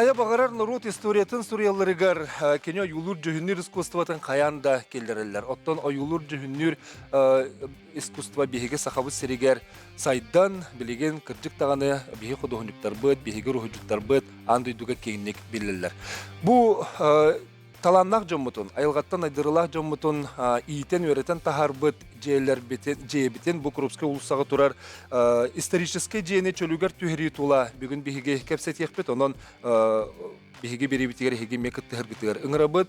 Хайа баҕарар норуот историятын суруйалларыгар кини ойуулуур-дьүһүннүүр искусствотын хайаан да киллэрэллэр. Оттон ойуулуур-дьүһүннүүр искусство биһиги Сахабыт сиригэр сайдан, билигин кырдьык даҕаны биһи худуоһунньуктарбыт, биһиги уруһуйдьуттарбыт аан дойдуга киэҥник биллэллэр. Бу талааннаах дьоммутун, айылҕаттан айдарыылаах дьоммутун иитэн-үөрэтэн таһаарбыт дьиэлэрбитин, дьиэбитин бу Крупскай уулуссаҕа турар историческай дьиэни чөлүгэр түһэрии тула бүгүн биһиги кэпсэтиэхпит. Онон биһиги бириибитигэр эһиги эмиэ кыттыһаргытыгар ыҥырабыт.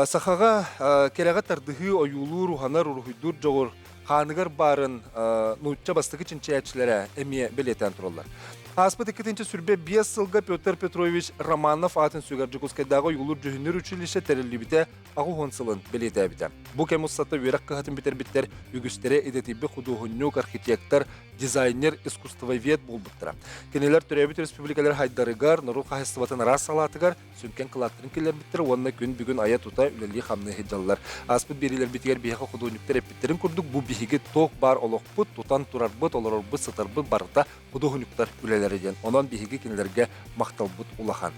Сахаҕа кэрэҕэ тардыһыы, ойуулуур, уһанар, уруһуйдуур дьоҕур хааныгар баарын нуучча бастакы чинчийээччилэрэ эмиэ бэлиэтээн тураллар. Ааспыт 225 сылга Петр Петрович Романов аатын сүгэр Дьокуускайдааҕы ойуулуур-дьүһүннүүр училище тэриллибитэ 80 сылын бэлиэтээбитэ. Бу кэм устата үөрэх кыһатын бүтэрбиттэр үгүстэрэ идэтийбит худуоһунньук, архитектор, дизайнер, искусствовед буолбуттара. Кинилэр төрөөбүт республикалар хайдарыгар, норуот хаһаайыстыбатын араас салаатыгар сүҥкэн кылааттарын киллэрбиттэр уонна күн бүгүн айа-тута үлэлии-хамныы сылдьаллар. Ааспыт биэриилэрбитигэр биһиэхэ худуоһунньуктар эппиттэрин курдук, бу биһиги туох баар олохпут, тутан турарбыт, олорорбут, сытарбыт барыта худуоһунньуктар үлэлэрэ диэн. Онон биһиги кинилэргэ махталбыт улахан.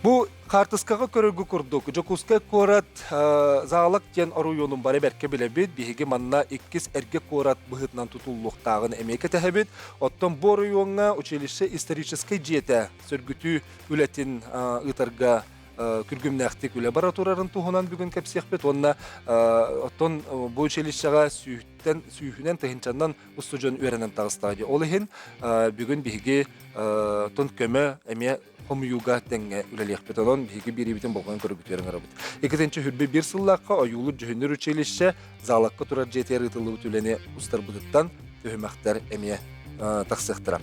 Бу хаартыскаҕа көрөргө курдук, Дьокуускай куорат Заалак диэн оройуонун бары бэркэ билэбит. Биһиги манна иккис эргэ куорат быһыытынан тутуллуохтааҕын эмиэ кэтэһэбит. Оттон бу оройуоҥҥа училище историческай дьиэтэ сөргүтүү үлэтин ыытарга күргүмнээхтик үлэ бара турарын туһунан бүгүн кэпсиэхпит уонна оттон бу училищеҕа сүүһүттэн сүүһүнэн тыһыынчаннан устудьуон үөрэнэн таҕыстаҕа дии. Ол иһин бүгүн биһиги оттон көмө эмиэ хомуйууга тэҥҥэ үлэлиэхпит. Онон биһиги биэриибитин болҕойон көрүгүтүгэр ыҥырабыт. Иккитинчи хүрбэ биир сыллаахха ойуулур дьүһүннүүр училище Заалакка турар дьиэтигэр ыытыллыбыт үлэни устарбытыттан түһүмэхтэр эмиэ тахсыахтара.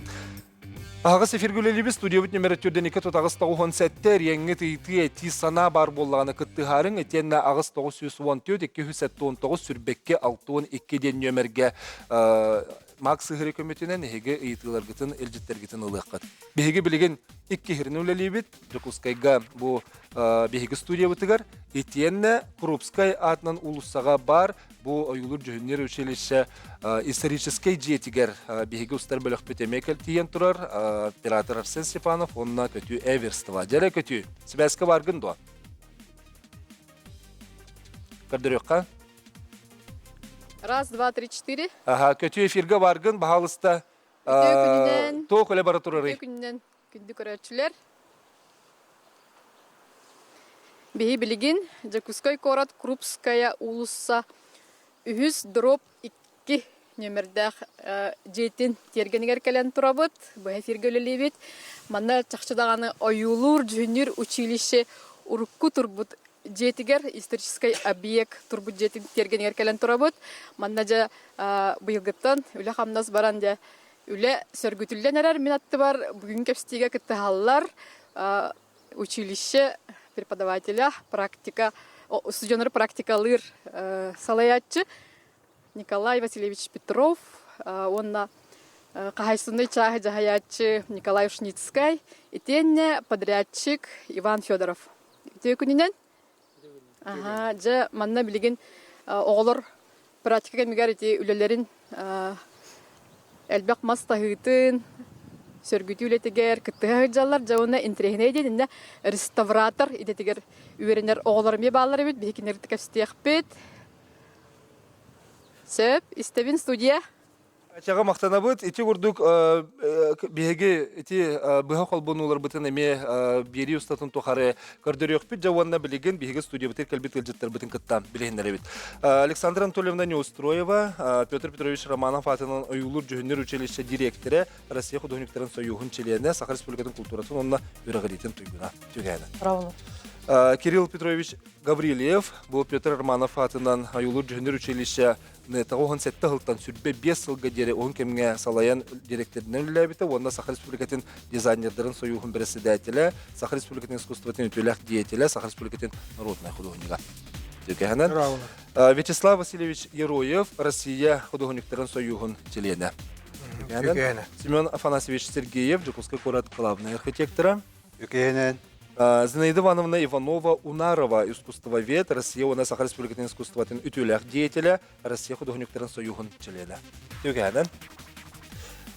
Аһаҕас эфиргэ үлэлиибит студиябыт нүмерэ төрдөн 2 тутаҕыс 97 эриэҥҥит ыйытыы этии санаа баар буоллаҕына кыттыһаарыҥ итиэннэ аҕыс 914 279 сүрбэккэ 62 диэн нүөмэргэ Макс Сыһыры көмөтүнэн эһиги ыйытыыларгытын илдьиттэргитин ылыаххыт. Биһиги билигин икки үлэлиибит. Дьокуускайга бу биһиги студиябытыгар итиэннэ Крупскай аатынан уулуссаҕа баар Бу ойуулуур-дьүһүннүүр училище историческай дьиэтигэр биһиги устар бөлөхпүт эмиэ кэлтийэн турар оператор Арсен Степанов уонна Көтүү Эверстова. Дьэрэ Көтүү, сибээскэ баргын дуо? Көрдөрүөххэ. Раз, два, три, четыре. Ага, Көтүү эфиргэ баргын, баһаалыста. Үтүө күнүнэн. Туох үлэ бара турарый? Үтүө күнүнэн күндү көрөөччүлэр. Биһи билигин Дьокуускай куорат Крупская уулусса үһүс дроп 2 нүөмэрдээх дьиэтин тиэргэнигэр кэлэн турабыт. Быһа эфиргэ үлэлиибит. Манна чахчы даҕаны ойуулуур, дьүһүннүүр училище урукку турбут дьиэтигэр историческай объект турбут дьиэтин тиэргэнигэр кэлэн турабыт. Манна дьэ быйылгыттан үлэ-хамнас баран дьэ Үлэ сөргүтүллэн эрэр мин аттыбар бүгүн кэпсэтиигэ кыттыһаллар училище преподавателя, практика, студеннары практикалыыр салайааччы Николай Васильевич Петров уонна хаһайсынный чааһы дьаһайааччы Николай Ушницкай, итиэннэ подрядчик Иван Федоров. Үтүө күнүнэн! Аһаа, дьэ, манна билигин оҕолор практика кэмигэр ити үлэлэрин элбэх мас таһыытын, сөргүтүү үлэтигэр кыттыһа сылдьаллар. Дьэ уонна интэриэһинэй диэн иннэ реставратор идэтигэр үөрэнэр оҕолор эмиэ бааллар эбит. Биһиги кинилэри кэпсэтиэхпит. Сөп, истэбин студия. Ачаҕа махтанабыт. Ити курдук биһиги ити быһа холбонууларбытын эмиэ биэрии устатын тухары көрдөрүөхпүт дьэ уонна билигин биһиги студиябытыгар кэлбит ыалдьыттарбытын кытта билиһиннэрэбит. Александра Анатольевна Неустроева, Петр Петрович Романов аатынан ойуулуур-дьүһүннүүр училище дириэктэрэ, Россия художниктарын союһун чилиэнэ, Саха Республикатын култууратын уонна үөрэҕириитин туйгуна түгээнэ. Кирилл Петрович Гаврильев, бу Петр Романов аатынан ойуулуур-дьүһүннүүр училище 97 сылтан 25 сылга диэри уһун кэмҥэ салайан дириэктэринэн үлэлээбитэ уонна Саха Республикатын дизайнердарын союһун председателэ, Саха Республикатын искусствотын үтүөлээх деятелэ, Саха Республикатын народнай художнига. Түгэһинэн Вячеслав Васильевич Ероев, Россия художниктарын союһун чилиэнэ. Семен Афанасьевич Сергеев, Дьокуускай куорат главный архитектора. Үкэһинэн. Зинаида Ивановна Иванова Унарова, искусствовед, Россия уонна Саха Республикатын искусствотын үтүөлээх деятелэ, Россия художниктарын союһун чилиэнэ. Түгэһинэн.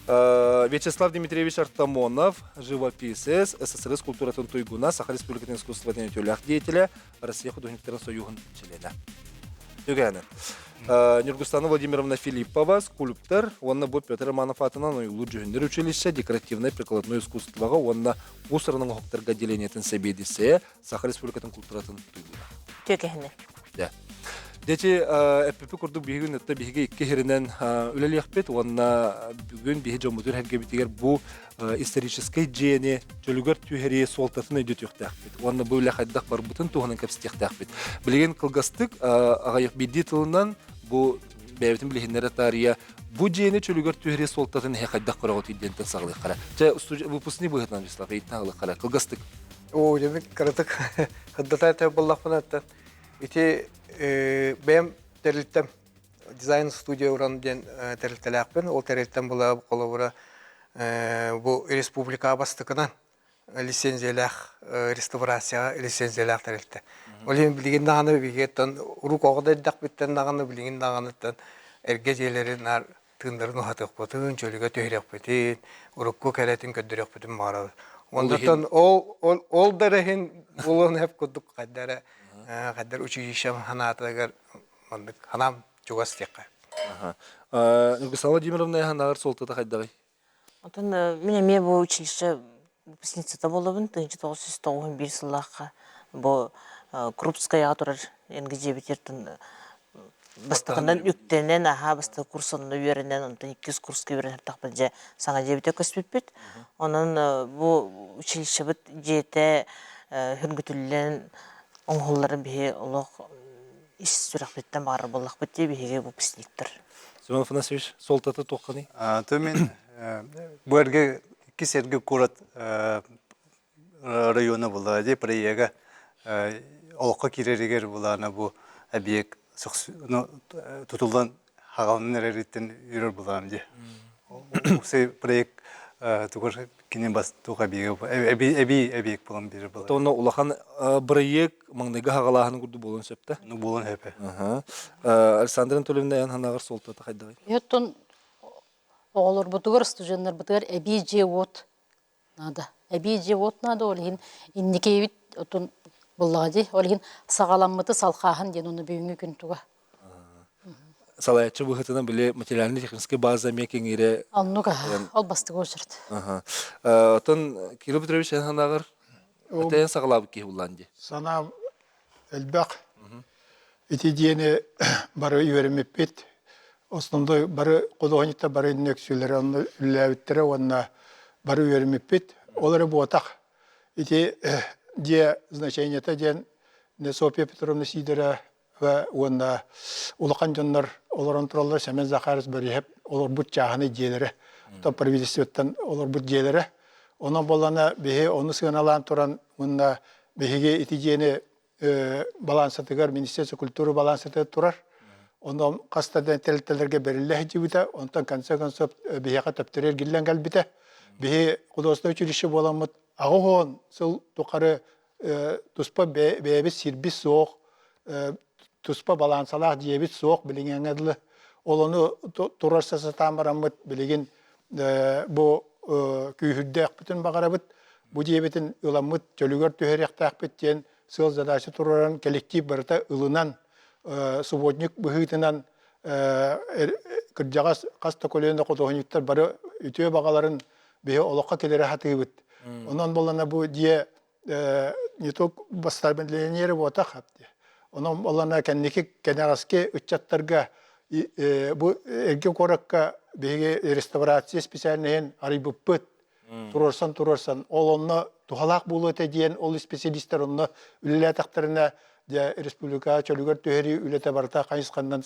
Вячеслав Дмитриевич Артамонов, живописец, СССР культуратын туйгуна, Саха Республикатын искусствотын үтүөлээх деятеля, Россия художниктарын союһун чилиэнэ. Түгэнэ. Нюргустана Владимировна Филиппова, скульптор, уонна бу Петр Романов аатынан ойуулуур дьүһүннэр училище декоративнай прикладной искусствоҕа уонна уус-уран оҥоһуктарга отделениетын сэбиэдиссэйэ, Саха Республикатын культуратын туйгуна. Түөкэһини. Дьэ. Дьэчи эппипи курдук биһиги ытта биһиги икки сиринэн үлэлиэхпит уонна бүгүн биһи дьоммутун эргэбитигэр бу историческай дьиэни чөлүгэр түһэрии суолтатын өйдөтүөхтээхпит уонна бу үлэ хайдах барбытын туһунан кэпсэтиэхтээхпит. Билигин кылгастык аҕыйах биирдии тылынан бу бэйэбитин билиһиннэрэ таарыйа бу дьиэни чөлүгэр түһэрии суолтатын эһэ хайдах көрөҕүт диэнтэн саҕалыаххара. Чэ, выпускник быһыытынан Вячеслав, ыйыттан аҕалыаххара. Кылгастык. Оо, дьэ, кыратык хырдата этэ буоллахпына ити бэйэм тэрилтэм дизайн студия уран диэн тэрилтэлээхпин. Ол тэрилтэм была холобура бу республика бастакынан лицензиялээх реставрацияҕа лицензиялээх тэрилтэ. Ол иһин билигин даҕаны биһиэттэн урук оҕо да эрдэхпиттэн даҕаны билигин даҕаныттан эргэ дьиэлэри наар тыыннарын уһатыахпытын, чөлүгэ түһэриэхпитин, урукку кэрэтин көрдөрүөхпүтүн баҕарабыт. Онтон ол ол ол да иһин буолуон сөп курдук хайда эрэ хайдар училищем ханаатыгар маннык ханаам чугас диэххэ. Ньургусана Владимировна ханаҕар суолтата хайдаҕый? Онтон мин эмиэ бу училище выпускницата буолабын. 1991 сыллаахха бу Крупскаяҕа турар НГЖ-битертэн бастакынан үктэнэн, аһаа бастакы курс онно үөрэнэн, онтон иккис курска үөрэнэр тахпын дьэ саҥа дьиэбитэ көспүппүт. Онон бу училищебыт дьиэтэ хөргүтүллэн оҥоһулларын биһи олох ис сүрэхпиттэн баҕарар буоллахпыт дии биһиги выпускниктар. Семен Афанасьевич, суолтата туохханый? То мин бу эргэ иккис эргэ куорат района була дии проега олоххо киирэригэр булаана бу объект тутуллан хаҕаланан эрэриттэн үрэр булаам дии. Уксай проект тугар кини бас туох эбиэгэ эби эби эбиэк булан биэрэр буолар. Онно улахан бырайыак маҥнайгы хаҕалааһын курдук буолуон сөп да? Ну буолуон сөп. Александра Анатольевна эн ханаҕар суолтата хайдаҕый? Оттон оҕолорбутугар, студеннарбытыгар эбии дьиэ-уот наада. Эбии дьиэ-уот наада, ол иһин инникибит отун буллаҕа дии. Ол иһин саҕаламмыты салхааһын диэн ону бүгүҥҥү күн туга. Салайааччы быһыытынан били материально-техническэй база эмиэ кэҥиирэ Оннук ол бастакы очерт. Оттон Кирилл Петрович эн санааҕар этэйэн саҕалаабыт киһи буллаан дии. Санаам элбэх. Ити диэни бары үөрэммиппит. Основной бары художниктар бары иннөксүлэрэ онно үлэлээбиттэрэ уонна бары үөрэммиппит. Ол эрэ буотах. Ити дьиэ значениета диэн Софья Петровна Сидорова уонна улахан дьоннор олорон тураллар Семен Захарович Бориһов олорбут чааһынай дьиэлэрэ, оттон правительствоттан олорбут дьиэлэрэ. Онон буоллана биһи ону сыаналаан туран уонна биһиги ити дьиэни балансатыгар Министерство культуры балансатыгар турар. Онон хас да тэрилтэлэргэ бэриллэ сылдьыбыта. Онтон конце концов биһиэхэ төптөрү эргиллэн кэлбитэ. Биһи художественное училище буоламмыт 80 сыл тухары туспа бэйэбит сирбит суох, туспа балансалаах дьиэбит суох билиҥҥэ дылы. Ол ону турарса сатаан бараммыт билигин бу күүһүрдэхпитин баҕарабыт. Бу дьиэбитин ыламмыт чөлүгэр түһэриэхтээхпит диэн сыал задача туруоран коллектив барыта ылынан субботник быһыытынан кырдьаҕас хас да көлүөнэ худуоһунньуктар бары үтүө баҕаларын биһи олоххо киллэрэ сатыыбыт. Онон буоллана бу дьиэ не только бастабиление буотах Онон буоллана кэнники кэнэҕэски ыччаттарга бу эргэ куоракка биһиги реставрация специальноһын арыйбыппыт. Туруорсан туруорсан ол онно туһалаах буолуо этэ диэн ол специалистар онно үлэлээтэхтэринэ дьэ республика чөлүгэр түһэрии үлэтэ барыта хайысханнан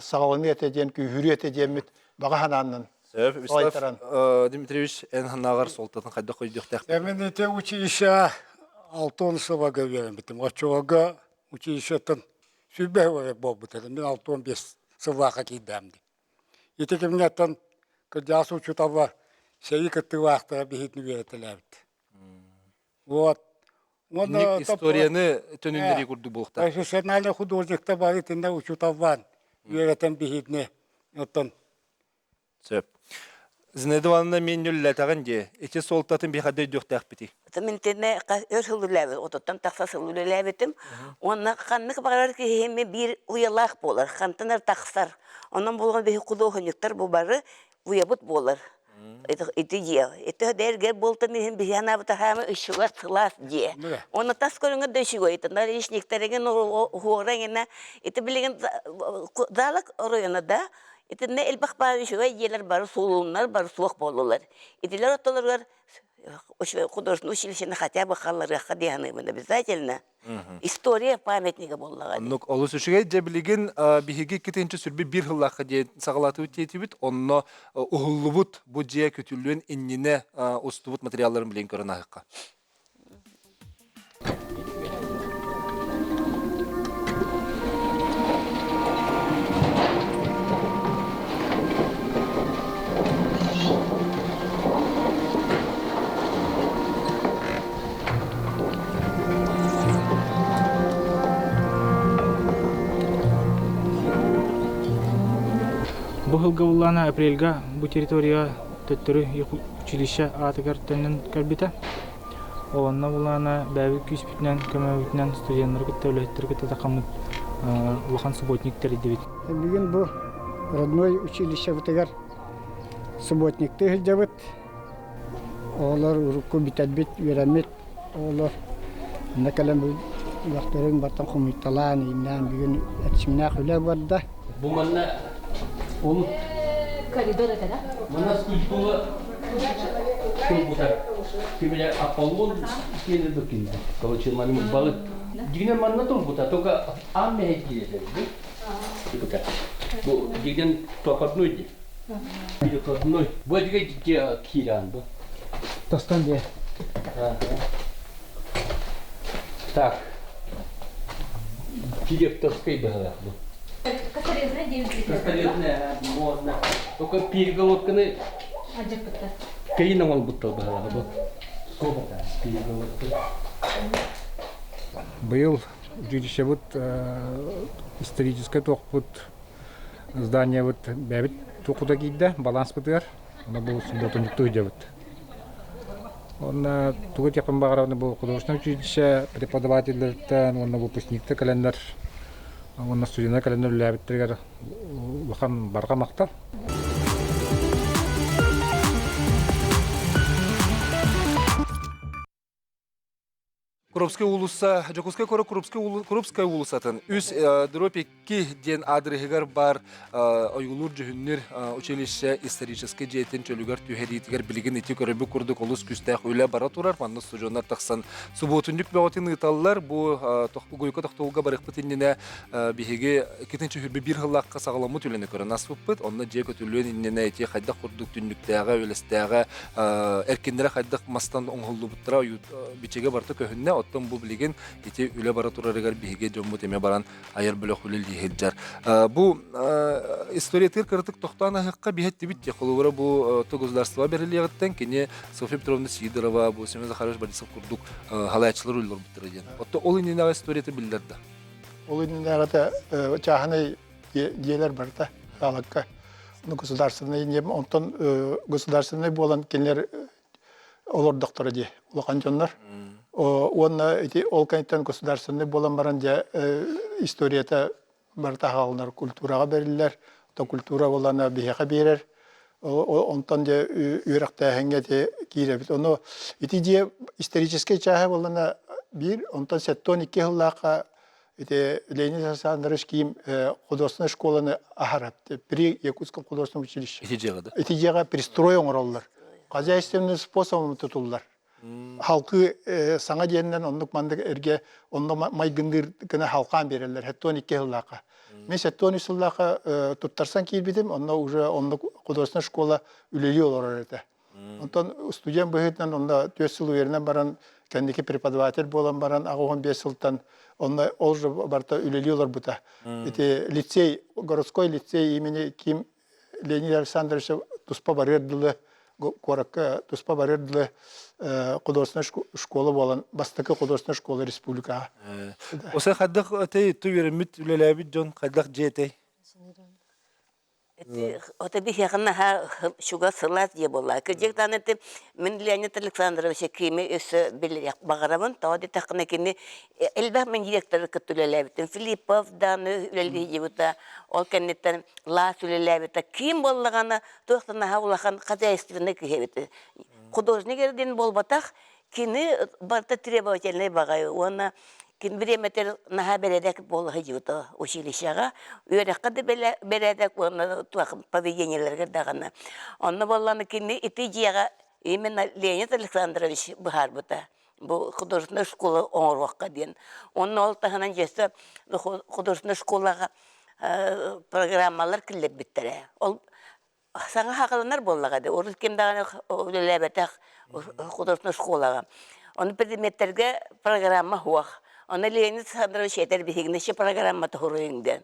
саҕаланыа этэ диэн күүһүрүө этэ диэммит баҕа санааннан Сөп, Вячеслав Дмитриевич, эн санааҕар суолтатын хайдах өйдүөхтээх? Мен ити училищеҕа 60 сылга үөрэммитим. Оччолорго училищеттан 120 буолбут этим. Мин 65 сыллаахха киирдэм дии. Ити кэмҥэттэн кырдьаҕас учууталлар сэрии кыттыылаахтара биһигини үөрэтэлээбит. Вот. Инник историяны төнүннэрии курдук буолуохтаах. Профессиональный художниктар бары итиннэ учууталлаан үөрэтэн биһигини оттон Сөп. Зинаида Ивановна мин үллэтэҕин дии. Ити суолтатын биһиэхэ өйдүөхтээхпитий? Мин тэнэ өр сыл үлэлээбит, отуттан тахса сыл үлэлээбитим. Уонна ханнык баҕарар киһи биир уйалаах буолар, хантан эрэ тахсар. Онон буолан биһи худуоһунньуктар бу бары уйабыт буолар. Ити дьиэ. Ити эргэр буолтан иһин биһи анаабыт хаама үчүгэй сылаас дьиэ. Уонна тас көрүҥэ да үчүгэй. Наличниктэригин уһуора иҥинэ ити билигин Залак оройуона да итиннэ элбэх баар үчүгэй дьиэлэр бары суулуннар, бары суох буоллулар. Итилэр ортолоругар художественное училищены хотя бы халларыахха дии саныыбын обязательно. История памятнига буоллаҕа. Оннук олус үчүгэй. Дьэ билигин биһиги иккитинчи сүрбүт биир сыллаахха диэн саҕалаатыбыт диэтибит. Онно уһуллубут бу дьиэ күтүллүөн иннинэ устубут материалларын билигин көрөн аһыахха. Бу сылга буллаана апрельга бу территория төттөрү училище аатыгар төннөн кэлбитэ. Ол онно булаана бэйэбит күүспүтүнэн, көмөбүтүнэн студеннары кытта, үлэһиттэри кытта тахаммыт улахан субботник тэрийдибит. Бүгүн бу родной училищебытыгар субботниктыы сылдьабыт. Оҕолор урукку бүтэрбит, үөрэммит оҕолор онно кэлэн үөрэхтэрин бартан хомуйталаан, ииннээн бүгүн эрчимнээх үлэ барда. Бу манна ол коридор этэ да? Манна скульптура турбута. Кимиле Аполлон диэн быкинда. Короче, манна балык. Дигинен манна турбута, только аан мэһэйдиир этэ. Бу дигинен проходной ди. Переходной. Бу дьиэ киирэн бу. Тастан дьиэ. Так. Директорскай быһалаах бу. Косторезная можно. Только переголодканы кэйин оҥолбуттар быһалаах бу. Сколько переголодка? Быйыл училищебыт историческай туохпут Зданиебыт бэйэбит туохута киирдэ, баланспытыгар. Онно бу субботунньуктуу сылдьабыт. Уонна тугу этиэхпин баҕарабын бу художественное училище преподавателлэриттэн уонна выпускниктар кэлэннэр уонна студеннар кэлэннэр үлэлээбиттэригэр улахан барҕа махтал. Курупскай уулусса, Дьокуускай куорат Курупскай уулуссатын үс дробь икки диэн аадырыһыгар баар ойуулуур-дьүһүннүүр училище историческай дьиэтин чөлүгэр түһэриитигэр билигин ити көрөрбүт курдук олус күүстээх үлэ бара турар. Манна устудьуоннар тахсан субуотунньук бөҕөтүн ыыталлар. Бу угуйка тохтобулга барыахпыт иннинэ биһиги иккитинчи сүүрбэ биир сыллаахха саҕаламмыт үлэни көрөн аспыппыт. Онно дьиэ көтүллүөн иннинэ ити хайдах курдук түннүктээҕэ, үлэстээҕэ, эркиннэрэ хайдах мастан оҥоһуллубуттара бичигэ барыта көһүннэ. Оттон бу билигин ити үлэ бара турарыгар биһиги дьоммут эмиэ баран айар бөлөх үлэлии сылдьар. Бу историятыгар кыратык тохтоон аһыахха биһэттибит те холобура бу то государство берилиэҕиттэн кини Софья Петровна Сидорова, бу Семен Захарович Борисов курдук халааччылар үлэлэрбиттэрэ диэн. Отто ол иннинээҕи историята биллэр да. Ол иннинээҕитэ чааһынай дьиэлэр барыта таалакка государственный онтон государственный буолан кинилэр олордохторо дии улахан дьоннор. Уонна ити ол кэнниттэн государственный буолан баран дьэ историята барыта хаалынар культураҕа бэриллэр, то культура буолана биһиэхэ биэрэр. Онтон дьэ үөрэхтээһиҥҥэ ити киирэбит. Ону ити дьиэ историческай чааһа буолана биир, онтон 72 сыллаахха Ити Леонид Александрович Ким художественнай школаны аһарат. При Якутском художественном училище. Ити дьиэҕэ да? Ити дьиэҕэ пристрой оҥороллор. Хозяйственный способом тутуллар. Халкы саҥа диэннэн оннук маннык эргэ онно майгындыыр гына халкаан биэрэллэр. 72 сыллаахха. Мин 73 сыллаахха туттарсан киирбитим, онно уже оннук художественная школа үлэлии олорор этэ. Онтон студент быһыытынан онно түөрт сыл үөрэнэн баран, кэнники преподаватель буолан баран, 85 сылтан онно ол же барыта үлэлии олорбута. Ити лицей, городской лицей имени Ким Леонид Александрович туспа барыар дылы куоракка туспа барыар дылы художественная школа буолан бастакы художественная школа республикаҕа. Осе хайдах этэй үөрэммит үлэлээбит дьон хайдах дьиэ этэй? Ото биһиэхэ наһаа чугас сылаас дьиэ буолла. Кырдьык даҕаны ити мин Леонид Александрович Кими өссө билиэх баҕарабын. Тоҕо диэтэххинэ кини элбэх мин директоры кытта үлэлээбитим. Филиппов даҕаны үлэлиибитэ, ол кэнниттэн Лаас үлэлээбитэ. Ким буоллаҕына туох да наһаа улахан хозяйственный киһи эбит. Художник эрдин буолбатах, кини барыта требовательный баҕайы уонна кин бириэмэтэр наһаа бэрээдэк буола сылдьыбыта училищеҕа үөрэххэ да бэрээдэк уонна туох поведениелэригэр даҕаны онно буоллаҕына кини ити дьиэҕэ именно Леонид Александрович быһаарбыта бу художественная школа оҥоруохха диэн онно ол таһынан дьиэсэ художественная школаҕа программалар киллэрбиттэрэ ол Саҥа хахаланар буоллаҕа дии, урут ким даҕаны үлэлээбэтэх художественнай школаҕа. Ону предметтэргэ программа суох. Ону Леонид Александрович этэр биһигини ше программа туһуруйуҥ диэн.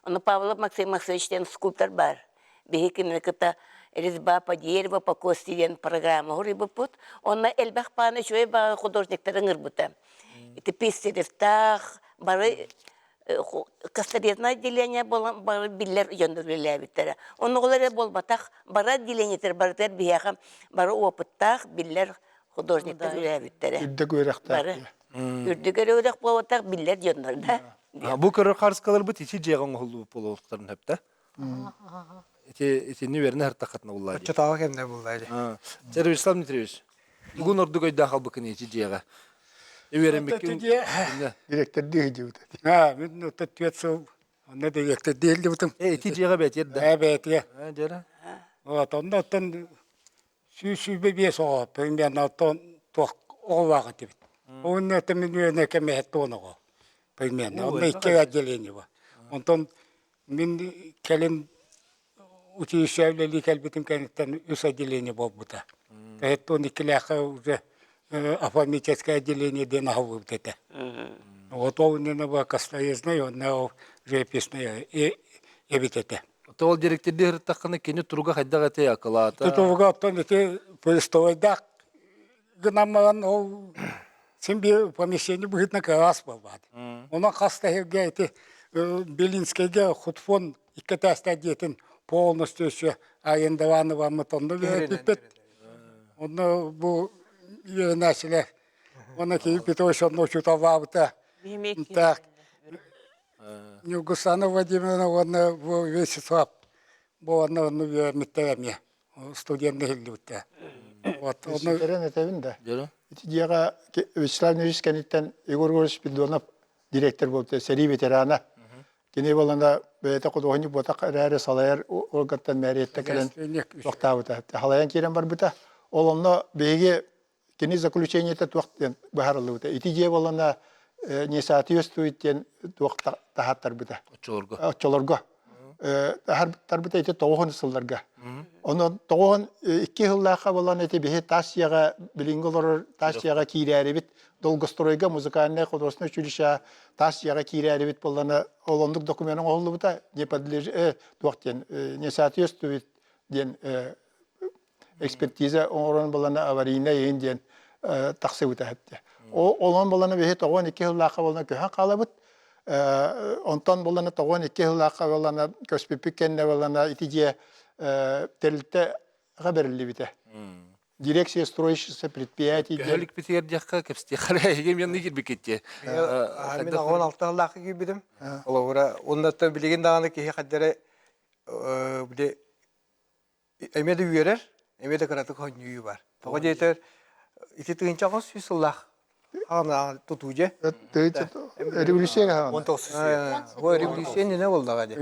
Ону Павлов Максим Максимович диэн скульптор баар. Биһи кинини кытта резьба по дереву, по кости диэн программа суруйбуппут. Онно элбэх бааны үчүгэй баҕа художниктары ыҥырбыта. Ити Писаревтаах бары Косторезное отделение буолан бары биллэр дьоннор үлэлээбиттэрэ. Оннугулар эрэ буолбатах, бары отделениетер барытыгар биһиэхэ бары опыттаах, биллэр художниктар үлэлээбиттэрэ. Үрдүк үөрэхтээх. Бары. Үрдүк эрэ үөрэх буолбатах, биллэр дьоннор да. Бу көрөр харыскаларбыт ити дьиэҕэ оҥоһуллубут буолуохтарын сөп да? Ити итинни үөрэнэ сыртаххытына буллаа дии. Оччотооҕу кэмнэ буллаа дии. Чэ, Вячеслав Дмитриевич, Тугун ордук өйдөөх халбыкын ити дьиэҕэ? Үөрэммиккин Директордыы сылдьыбыт. Аа, мин отут түөрт сыл онно дириэктэрдии сылдьыбытым. Э, ити дьиэҕэ бээтиэр да? Ээ, бээтиэ. Ээ, дьэрэ. Вот, онно оттон 125 оҕо, примерно оттон туох оҕолоох этибит. Уонна это мин үөрэнэ кэмэһэт туон оҕо, примерно. Онно икки отделение бар. Онтон мин кэлин училище үлэлии кэлбитим кэнниттэн үс отделение буолбута. Тэһиттэн иккилээххэ уже оформительское отделение диэн аһыллыбыт этэ. Вот ол иннинэ была косноязычный, онно ол живописный эбит этэ. Ол директордыы сырыттаххына кини туруга хайдах этэй акылаата? Туруга оттон ити поистовойдаах гынан баран ол син биир помещение быһыытынан кыраас буолбаат. Онон хас да сиргэ ити Белинскэйгэ худфон икки этээстээх дьиэтин полностью еще арендованы бармыт онно үөрэппиппит. Онно бу үөрэнээччилэр уонна Кирилл Петрович онно учууталлаабыта. Так, Ньургусана Владимировна уонна бу Вячеслав бу онно онно үөрэммиттэр эмиэ. Студенты иһиллибиттэр. Вот, онно Ситэрэн этэбин да. Ити дьиэҕэ Вячеслав Ильич кэнниттэн Егор Егорович Спиридонов директор буолбута, сэрии ветерана. Кини буолана бэйэтэ худуоһунньук буотах эрээри салайар органтан мээриэттэ кэлэн туохтаабыта. Халайан киирэн барбыта. Ол онно биһиги кини заключениета туох диэн быһаарыллыбыта. Ити дьиэ буолана не соответствует диэн туох таһааттарбыта. Оччолорго. Оччолорго. Таһааттарбыта ити тоҕуһун сылларга. Онон тоҕуһун икки сыллаахха буолан ити биһи таас дьиэҕэ билиҥҥи олорор таас дьиэҕэ киирээрибит Долгостройга музыкальнай художественное училище таас дьиэҕэ киирээрибит буоллана ол оннук документ оҥоһуллубута не подлежит туох диэн не соответствует диэн экспертиза оҥорон буоллана аварийнай иһин диэн тахсыбыта эттэ. Олон буоллана биһи тоҕуон икки сыллаахха буоллана көһөн хаалабыт. Онтон буоллана тоҕуон икки сыллаахха буоллана көспүппүт кэннэ буоллана ити дьиэ тэрилтэҕэ бэриллибитэ. Дирекция строящихся предприятий диэн. Көһөлүкпүтүгэр диэххэ кэпсэтиэххэ эһиги эмиэ киирбиккит Мин аҕабын алта сыллаахха киирбитим. Холобура, уонна билигин даҕаны киһи хайдары били эмиэ да үөрэр, эмиэ да кыратык хонньуйуу бар. Тоҕо диэтэр ити тыһыынча аҕыс сүүс сыллаах тутуу дьэ. Революция Бу революция иннинэ буоллаҕа дии.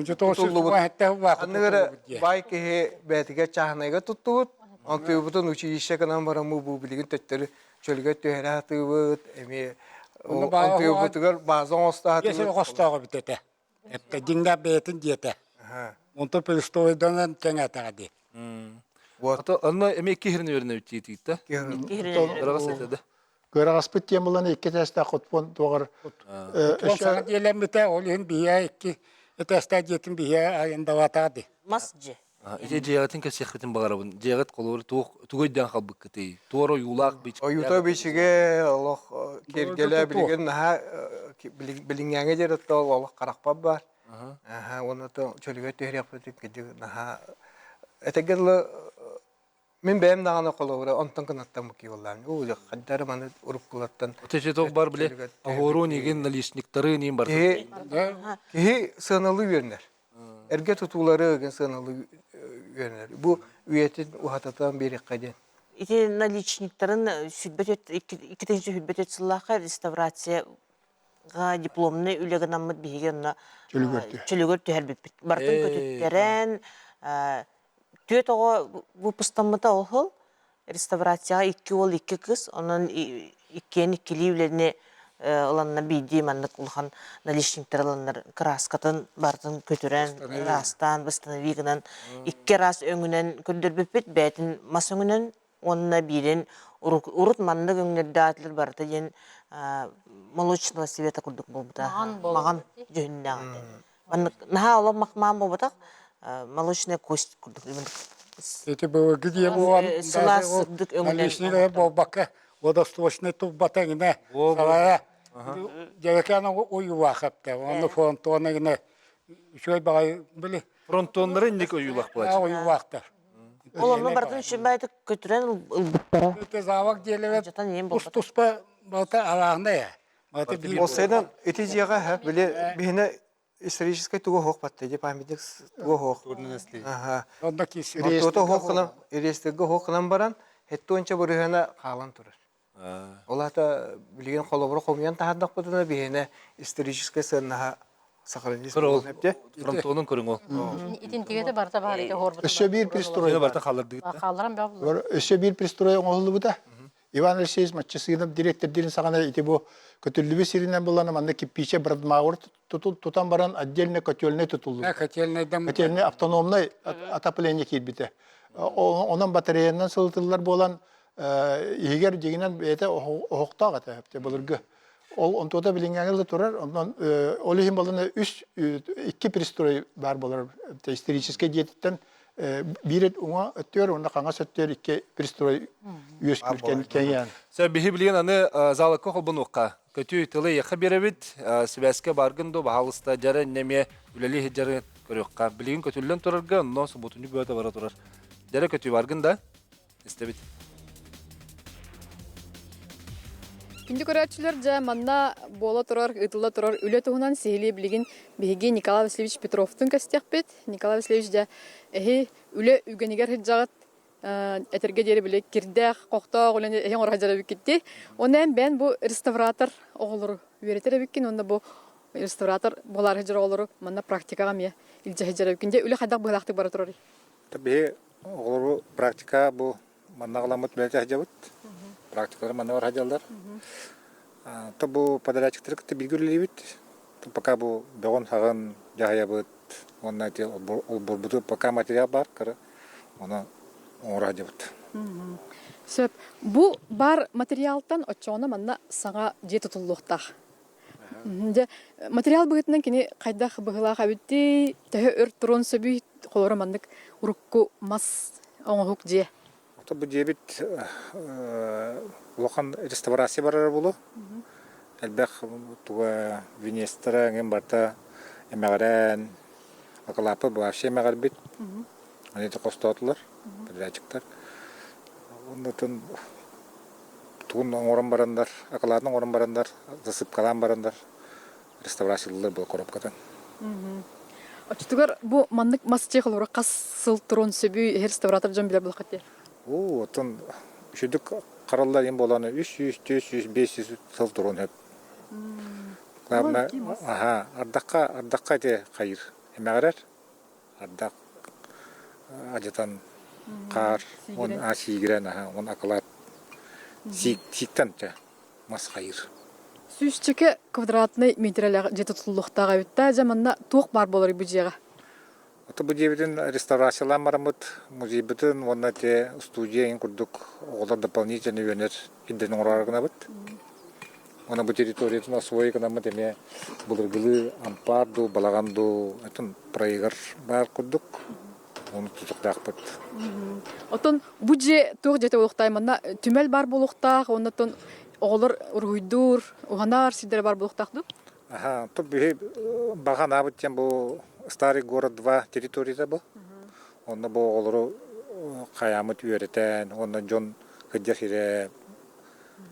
Анныгары баай киһи бэйэтигэр чааһынайга туттубут, онтуйбутун училище гынан бараммы бу билигин төттөрү чөлүгэр түһэрэ сатыыбыт, эмиэ онтуйбутугар база оҥосто сатыыбыт. Оҥостоох эбит этэ. Эптэ дьиҥнээх бэйэтин дьиэтэ. Онтон пристройданан кэҥээтэҕэ дии. Вот. Онно эмиэ икки хирин үөрэнэбит тиитиитэ. Кыраҕас этэ да. Кыраҕаспыт диэн булан икки этээстээх хотпуон туоҕар Саҥа дьиэлэммитэ, ол иһин биһиэ икки этээстээх дьиэтин биһиэ арендоватаҕа дии. Мас дьиэ. Ити дьиэҕитин кэпсиэххитин баҕарабын. Дьиэҕит холобур туох тугу өйдөөн халбыккытый? Туора ойуулаах бичик. Ойуута бичигэ олох киэргэлэ билигин наһаа билиҥҥээҥи диэри олох харахпар баар. Аха, уонна то чөлүгэр түһэриэхпитин кырдьык наһаа этэргэ дылы мин бэйэм даҕаны холобура онтон кынаттан букки буоллаам. Уу хаддары маны уруккулартан Отечеток бар биле оһуорун игин наличниктары нин бар. Киһи киһи сыаналыы үөрэнэр. Эргэ тутуулары ыгын сыаналыы үөрэнэр. Бу үйэтин уһататан биэриэххэ диэн. Ити наличниктарын 2024 сыллаахха реставрация дипломнай үлэ гынаммыт биһиги онно чөлүгэр түһэрбиппит. Барытын көтүттэрэн, түөрт оҕо выпустаммыта ол сыл реставрацияҕа икки уол, икки кыыс. Онон иккиэн иккилии үлэни ыланна биирдии маннык улахан наличниктар ыланнар кырааскатын барытын көтүрэн, ыраастаан, восстанови гынан икки араас өҥүнэн көрдөрбүппүт. Бэйэтин мас өҥүнэн уонна биирин урут маннык өҥнөрдөөх барыта диэн молочного цвета курдук буолбута. Маҕан дьүһүннээх этэ. Маннык наһаа олох махмаан буолбатах, молочная кость курдук. Ити былыргы дьиэ буолан сылаас сырдык өҥүнэн наличник буолбакка водосточный турбата гына салара дьэрэкээн уйулаах эптэ. Онно фронтона гына үчүгэй баҕайы били Фронтоннары инник ойуулах буолааччы. Ойуулаахтар. Ол онно бардын үчүгэй көтүрэн ылбыттара. Завод диэлэбэт тус-туспа балта араахна я. Ол ити дьиэҕэ били биһине историческай тугу оһох батта ди памятник тугу оһох. Ага. Онтуота оһох кынан, реестрге оһох кынан баран, хеттуонча бырыһына хаалан турар. Ол аата билигин холобура хомуйан таһаардахпытына биһиэнэ историческай сыаннаһа сохранить буолуон Фронтонун көрүҥ ол. Итинтигэтэ барыта баар ити оһуорбут. Өссө биир пристрой барыта хааллардыгыт. Хаалларан бөҕө Өссө биир пристрой оҥоһуллубута. Иван Алексеевич Маччасыынап дириэктэрдиирин саҕана ити бу көтүллүбүт сиринэн булан манна кирпиичэ Брадмауэр тутан баран отдельно котельнай тутуллубут. Котельный автономнай отопление киирбитэ. Онон батареянан сылытыллар буолан иһигэр дьиҥинэн бэйэтэ оһохтоох этэ былыргы. Ол онтуота билиҥҥээҥи да турар, онон ол иһин балана үс икки пристрой баар буолар историческай дьиэтиттэн биир уҥа өттүгэр уонна хаҥас өттүгэр икки пристрой үөскүүр кэҥээн. Сэ биһи билигин аны залакка холбонуохха. Көтүү тылы эйиэхэ биэрэбит. Сибээскэ бааргын дуу, баһаалыста дьара иннэ эмиэ үлэлии сылдьарын көрүөххэ. Билигин көтүллэн турарга, онно субуотунньук бөҕөтө бара турар. Дьара көтүү баргын да? Истэбит. Күндү көрөөччүлэр, дьэ манна буола турар, ыытылла турар үлэ туһунан сиһилии билигин биһиги Николай Васильевич Петровтун көстүөхпүт. Николай Васильевич, дьэ эһи үлэ үгэнигэр сылдьаҕыт, этэргэ диэри били кирдээх, хохтоох үлэни эһи оҥоро сылдьар эбиккит Уонна эн бэйэн бу реставратор оҕолору үөрэтэр эбиккин уонна бу реставратор буолаары сылдьар оҕолору манна практикаҕа эмиэ илдьэ сылдьар эбиккин. Дьэ үлэ хайдах быһыылаахтык бара турарый? Биһи оҕолору практика бу манна аҕаламмыт үлэлэтэ сылдьабыт. Практикалары манна бар сылдьаллар. То бу подрядчиктары кытта бииргэ үлэлиибит. Пока бу бөҕүн-хаҕын дьаһайабыт уонна ити олбуорбуту пока материал баар кыра ону оҥоро сылдьабыт. Сөп. Бу бар материалтан оччоҕуна манна саҥа дьиэ тутуллуохтаах. Дьэ, материал быһыытынан кини хайдах быһыылаах эбитий, төһө өр туруон сөбүй, холоро маннык урукку мас оҥоһук дьиэ. Ото бу дьиэбит улахан реставрация барара буолуо. Элбэх туга венецтара эҥин барыта эмэҕирэн, акылааппыт вообще эмэҕирбит. Аны ити хостоотулар, подрядчиктар. Оннутун тугун оҥорон бараннар, акылаатын оҥорон бараннар, засыпкалаан бараннар реставрациялыыллар була коробкатын. Оччотугар бу маннык мас дьиэ холобура хас сыл туруон сөбүй реставратор дьон билэр буолаххыт дии? Оо, оттон үчүгдүк хараллар иһин буолан 300, 400, 500 сыл туруон сөп. Главное, аха, ардахха, ардахха ити хайыр эмэҕирэр. Ардах адьатан хаар он а сиигирэн аха он акылаат сиик сииктэн чэ мас хайыр. Сүүсчэкэ квадратнай миэтэрэлээх дьиэ тутуллуохтаах эбит да, дьэ манна туох баар буоларый бу дьиэҕэ? Ото бу дьиэбитин реставрациялаан бараммыт музейбытын уонна те студия иһин курдук оҕолор дополнительно үөнэр ирдэнэн оҥороору гынабыт. Уонна бу территориятын освои гынаммыт эмиэ былыргылыы ампаар дуу, балаҕан дуу атын проегар баар курдук ону тутуктаахпыт. Оттон бу дьиэ туох дьиэтэ буолуохтаах? Манна түмэл баар буолуохтаах, уонна оттон оҕолор уруһуйдуур, уһанар сирдэрэ баар буолуохтаах дуу? Аха, то биһи баҕа анаабыт диэн бу Старый город 2 территорията бу. Онно бу оҕолору хайаамыт үөрэтэн, уонна дьон кырдьар сирэ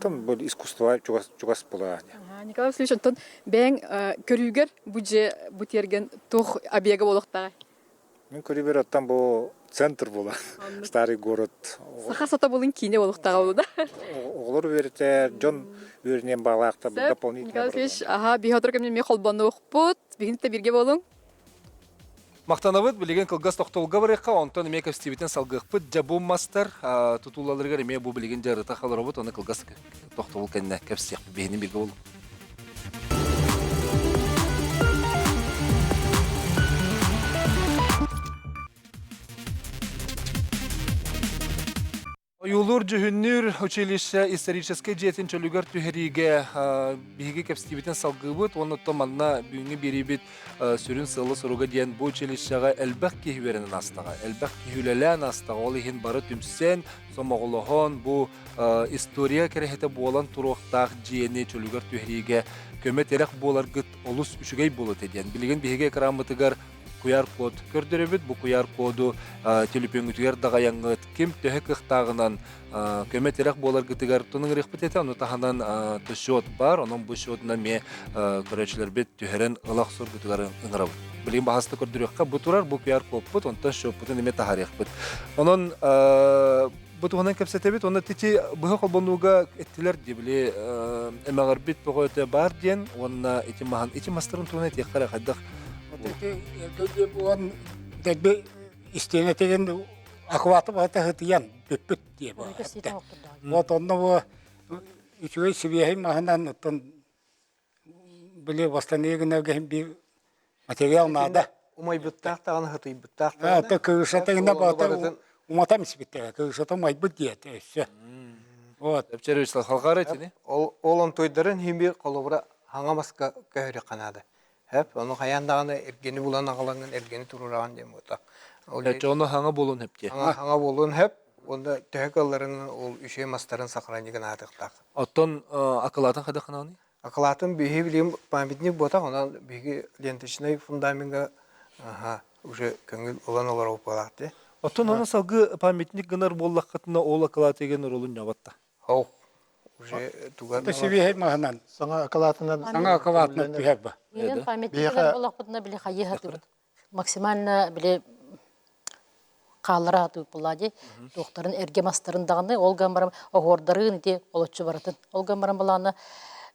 Там бу искусство чугас чугас була. Николай Васильевич, онтон бэйэҥ көрүүгэр бу дьиэ бу тиэргэн туох объега буолуохтааҕый? Мин көрүүбэр оттон бу центр була. Старый город. Саха сатабылын киинэ буолуохтааҕа буолла да? Оҕолор үөрэтэр, дьон үөрэниэн баҕалаахтар дополнительно. Николай Васильевич, аха, биһи отор кэмҥэ эмиэ холбонуохпут. Биһигин да бииргэ буолуҥ. Махтанабыт, билигин кылгас тохтобулга барыахха, онтон эмиэ кэпсэтиибитин салгыахпыт. Дьэ бу мастар тутуулаларыгар эмиэ бу билигин дьарыта олоробут, оны кылгас тохтобул кэннэ кэпсиэхпит. Биһини бииргэ буолуҥ. Ойуулуур-дьүһүннүүр училище историческай дьиэтин чөлүгэр түһэриигэ биһиги кэпсэтиибитин салгыыбыт уонна оттон манна бүгүҥҥү биэриибит сүрүн сыала-соруга диэн бу училищеҕа элбэх киһи үөрэнэн аастаҕа, элбэх киһи үлэлээн аастаҕа. Ол иһин бары түмсэн, сомоҕолоһон бу история кэрэһитэ буолан туруохтаах дьиэни чөлүгэр түһэриигэ көмө-тирэх буоларгыт олус үчүгэй буолуо этэ диэн. Билигин биһиги экраммытыгар QR-код көрдөрөбүт. Бу QR-коду төлөпүөҥҥүтүгэр даҕайаҥҥыт ким төһө кыахтааҕынан көмө-тирэх буоларгытыгар туныҥырыахпыт этэ. Ону таһынан счет бар, онон бу счетунан эмиэ көрөөччүлэрбит түһэрэн ыла охсоргутугар ыҥырабыт. Билигин баһаста көрдөрүөххэ бу турар бу QR-кодпут, онтон счеппутун эмиэ таһаарыахпыт. Онон бу туһунан кэпсэтэбит. Онно тити быһа холбонууга эттилэр дии били эмэҕирбит бөҕө өтө баар диэн уонна ити маһан ити мастарын туһунан этиэххэ эрэ хайдах Ити уон дэлби истиэнэтигин акваты баһыта сытыйан бүппүт дии Вот онно бу үчүгэй сибиэһэй маһынан оттон били восстановление гынарга биир материал наада. Умайбыттаах даҕаны хатыйбыттаах даҕаны. Ата кырышата гына бата уматам испиттэрэ. Кырышата умайбыт диэтэ өссө. Вот. Эпчер халгары итини. Ол ол онтуйдарын химби холобура хаҥа маска көһөрү ханаада. Хэп, ону хайаан даҕаны эргени булан аҕалаҥын эргени турураҕын диэн буота. Ол ону хаҥа буолун хэп диэ. Хаҥа буолун хэп, уонна төһө кылларын ол үчүгэй мастарын сохранигын аатыктаах. Оттон акылаатын хайдах ханааны? Акылаатын биһиги билигин памятник буотах, онон биһиги ленточнай фундамеҥҥа аха, уже көҥүл ылан олоробут буолаах дии. Оттон ону салгыы памятник гынар буоллаххытына ол акылаат еген ролун ньабатта. Хоу, уже туган Это сибиэһэй маһынан. Саҥа акылаатынан Саҥа акылаатынан түһэр ба. Миигин памятник гынар буоллахпытына били хайыһа максимально били хааллара сатыыр буоллаа дии. Туохтарын эргэ мастарын даҕаны ол гынан баран оһуордарын ити олоччу барытын. Ол гынан баран былаана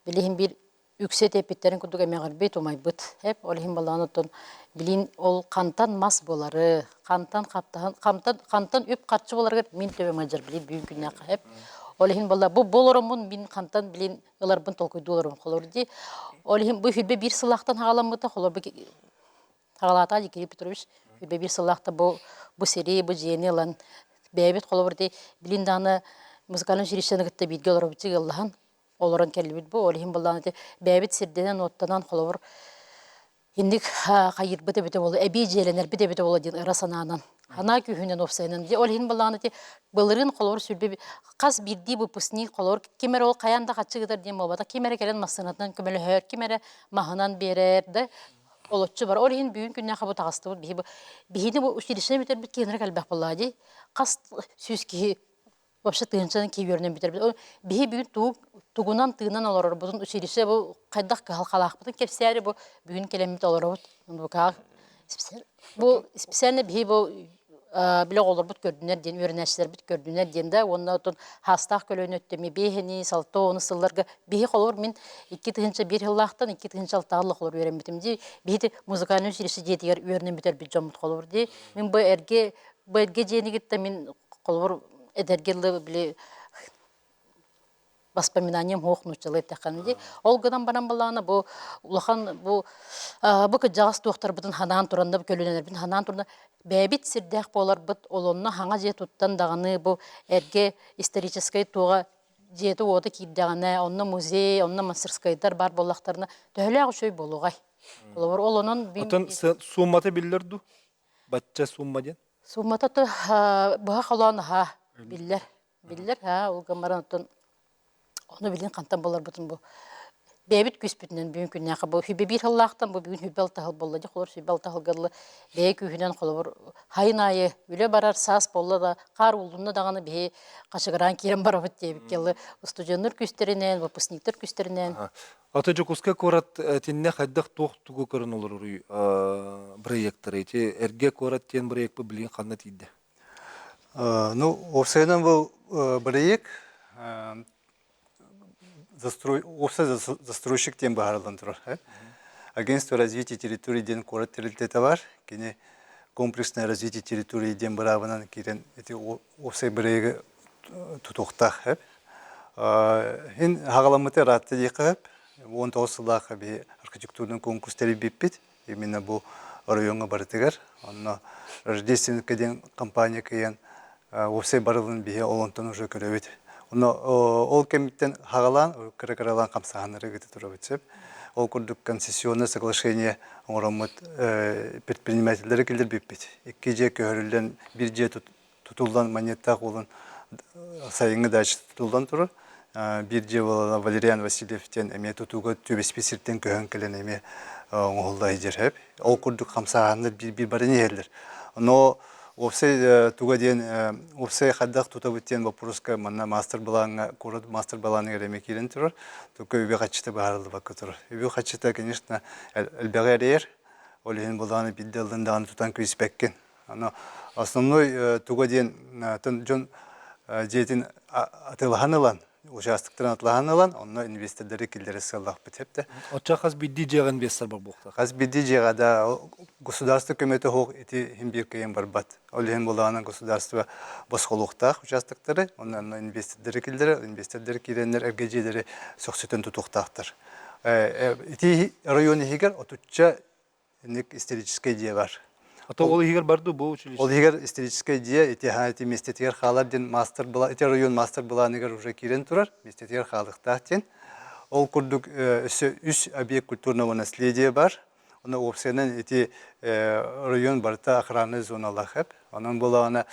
билиһин биир үксэ эппиттэрин курдук эмэҕирбит, умайбыт. Эп ол иһин былаан оттон билин ол хантан мас буолары, хантан хаптаһын, хантан хантан үп харчы буоларыгар мин төбөм ыалдьар билин бүгүн күннээххэ эп. Ол иһин буолла бу болороммун мин хантан билин ыларбын толкуйдуу олорум холор дии. Ол иһин бу хүлбэ биир сылаахтан хаҕаламмыта холор Хаҕалаата Кирилл Петрович биир сыллаахта бу бу сири, бу дьиэни ылан бэйэбит холобур ити билин даҕаны музыкальнай училищены кытта бииргэ олоробут ыаллаһан олорон кэллибит бу. Ол иһин былаан ити бэйэбит сирдэнэн-уоттанан холобур инник хайыырбыт эбитэ буолуо, эбии дьиэлэнэрбит эбитэ буолуо диэн ыра санаанан санаа күүһүнэн уопсайынан ол иһин былаан ити былырыын холобур сүрбэ хас биирдии выпускник холобур ким эрэ ол хайаан да хаччы гытар диэн буолбатах ким эрэ кэлэн массыынатынан көмөлөһөр ким эрэ маһынан биэрэр да олоччу бар. Ол иһин бүгүн күннээххэ бу таҕыстыбыт. Биһи бу биһини бу училищены бүтэрбит киһи элбэх буоллаҕа дии. Хас сүүс киһи вообще тыһыынчанан киһи үөрэнэн бүтэрбит. Биһи бүгүн тугу тугунан тыынан олорорбутун училище бу хайдах кыһалҕалаахпытын кэпсээри бу бүгүн кэлэммит олоробут. Бу специально биһи бу били оҕолорбут көрдүнэр диэн үөрэнээччилэрбит көрдүнэр диэн да уонна отон хаастаах көлүөнэ өттөми биэһини салта ону сылларга биһи холобур мин 2001 сыллаахтан 2006 холобур үөрэммитим дии биһи музыкальный училище дьиэтигэр үөрэнэн бүтэрбит дьоммут холобур дии мин бу эргэ бу эргэ дьиэни кытта мин холобур эдэргэ били воспоминаниям суох нууччалыы эттэххинэ дии. Ол гынан баран балаана бу улахан бу бу кырдьаҕас туохтарбытын ханаан туран да көлүөнэлэрбитин ханаан туран бэйэбит сирдээх буоларбыт олонно хаҥа дьиэ туттан даҕаны бу эргэ историческай туоҕа дьиэтэ-уота киирдэҕинэ онно музей онно мастерскайдар баар буоллахтарына төһөлөөх үчүгэй буолуоҕай холобур ол онон Отон сууммата биллэр дуу бачча суумма диэн сууммата быһа холоон аһаа биллэр Биллэр, аа, ол гынан баран оттон ону билин хантан буларбытын бу. Бэйэбит күүспүтүнэн бүгүн күннээхэ бу хүбэ биир сыллаахтан бу бүгүн хүбэ алта сыл буолла дьэ холобур сүбэ алта сылга дылы бэйэ күүһүнэн холобур хайын аайы үлэ барар саас буолла да хаар уулунна даҕаны биһи хачыгыраан киирэн барабыт диэбиккэ дылы устудьуоннар күүстэринэн выпускниктар күүстэринэн. Ата Дьокуускай куорат итиннэ хайдах туох тугу көрөн олороруй бырайыактары ити эргэ куорат диэн бырайыакпыт билигин ханна тиийдэ? Ну, уопсайынан бу бырайыак застрой, уопсай застройщик диэн быһаарыллан турар. Агентство развития территории диэн куорат тэрилтэтэ бар. Кини комплексное развитие территории диэн быраабынан киирэн ити уопсай бырайыагы тутуохтаах. Хин хаҕаламмыты ыраатта диэххэ сөп. 19 сыллаахха биһи архитектурный конкурс тэрийбиппит. Именно бу оройуоҥҥа барытыгар. Онно Рождественка диэн компания кыйан уопсай барылын биһи ол онтон уже көрөбүт. Онно ол кэмиттэн хаҕалаан, кыра-кыралаан хамсааһыннары ыыта турабыт сөп. Ол курдук концессионное соглашение оҥороммут предпринимателлэри киллэрбиппит. Икки дьиэ көһөрүллэн, биир дьиэ тутуллан Манньыаттаах уолун сайыҥҥы дача тутуллан турар. Биир дьиэ буолана Валериан Васильев диэн эмиэ тутууга түбэспит сиртэн көһөн кэлэн эмиэ оҥоһулла сылдьар сөп. Ол курдук хамсааһыннар биир-биир баран иһэллэр. Но уопсай туга диэн уопсай хайдах тутабыт диэн боппуруоска манна мастер-былааҥҥа куорат мастер-былааныгар эмиэ киирэн турар. Только үбү-харчыта быһаарыллыбакка турар. Үбү-харчыта, конечно, элбэҕи эрэйэр. Ол иһин былааны биирдэ ыллын даҕаны тутан күүспэккин. Аны основной туга диэн дьон дьиэтин атыылаһан ылан, участоктарын атыылаһан ылан, онно инвестордары киллэрэр сыаллаахпыт сөптө. Оччо хас биирдии дьиэҕэ инвестор бар буолуохтаах. Хас биирдии дьиэҕэ да государство көмөтө суох ити иһин биир кыайан барбат. Ол иһин буолаҕына государство босхолуохтаах участоктары, онно инвестордары киллэрэр, инвестордары киирэннэр эргэ дьиэлэри сөхсүтэн тутуохтаахтар. Ити район иһигэр отучча Инник историческай дьиэ бар. А то ол иһигэр барды бу училище. Ол иһигэр историческай дьиэ ити ити миэстэтигэр хаалар диэн мастер ити район мастер былааныгар уже киирэн турар миэстэтигэр хаалыахтаах диэн. Ол курдук өссө үс объект культурного наследия бар. Онно уопсайынан ити район барыта охранный зоналаах эп. Онон буолаҕына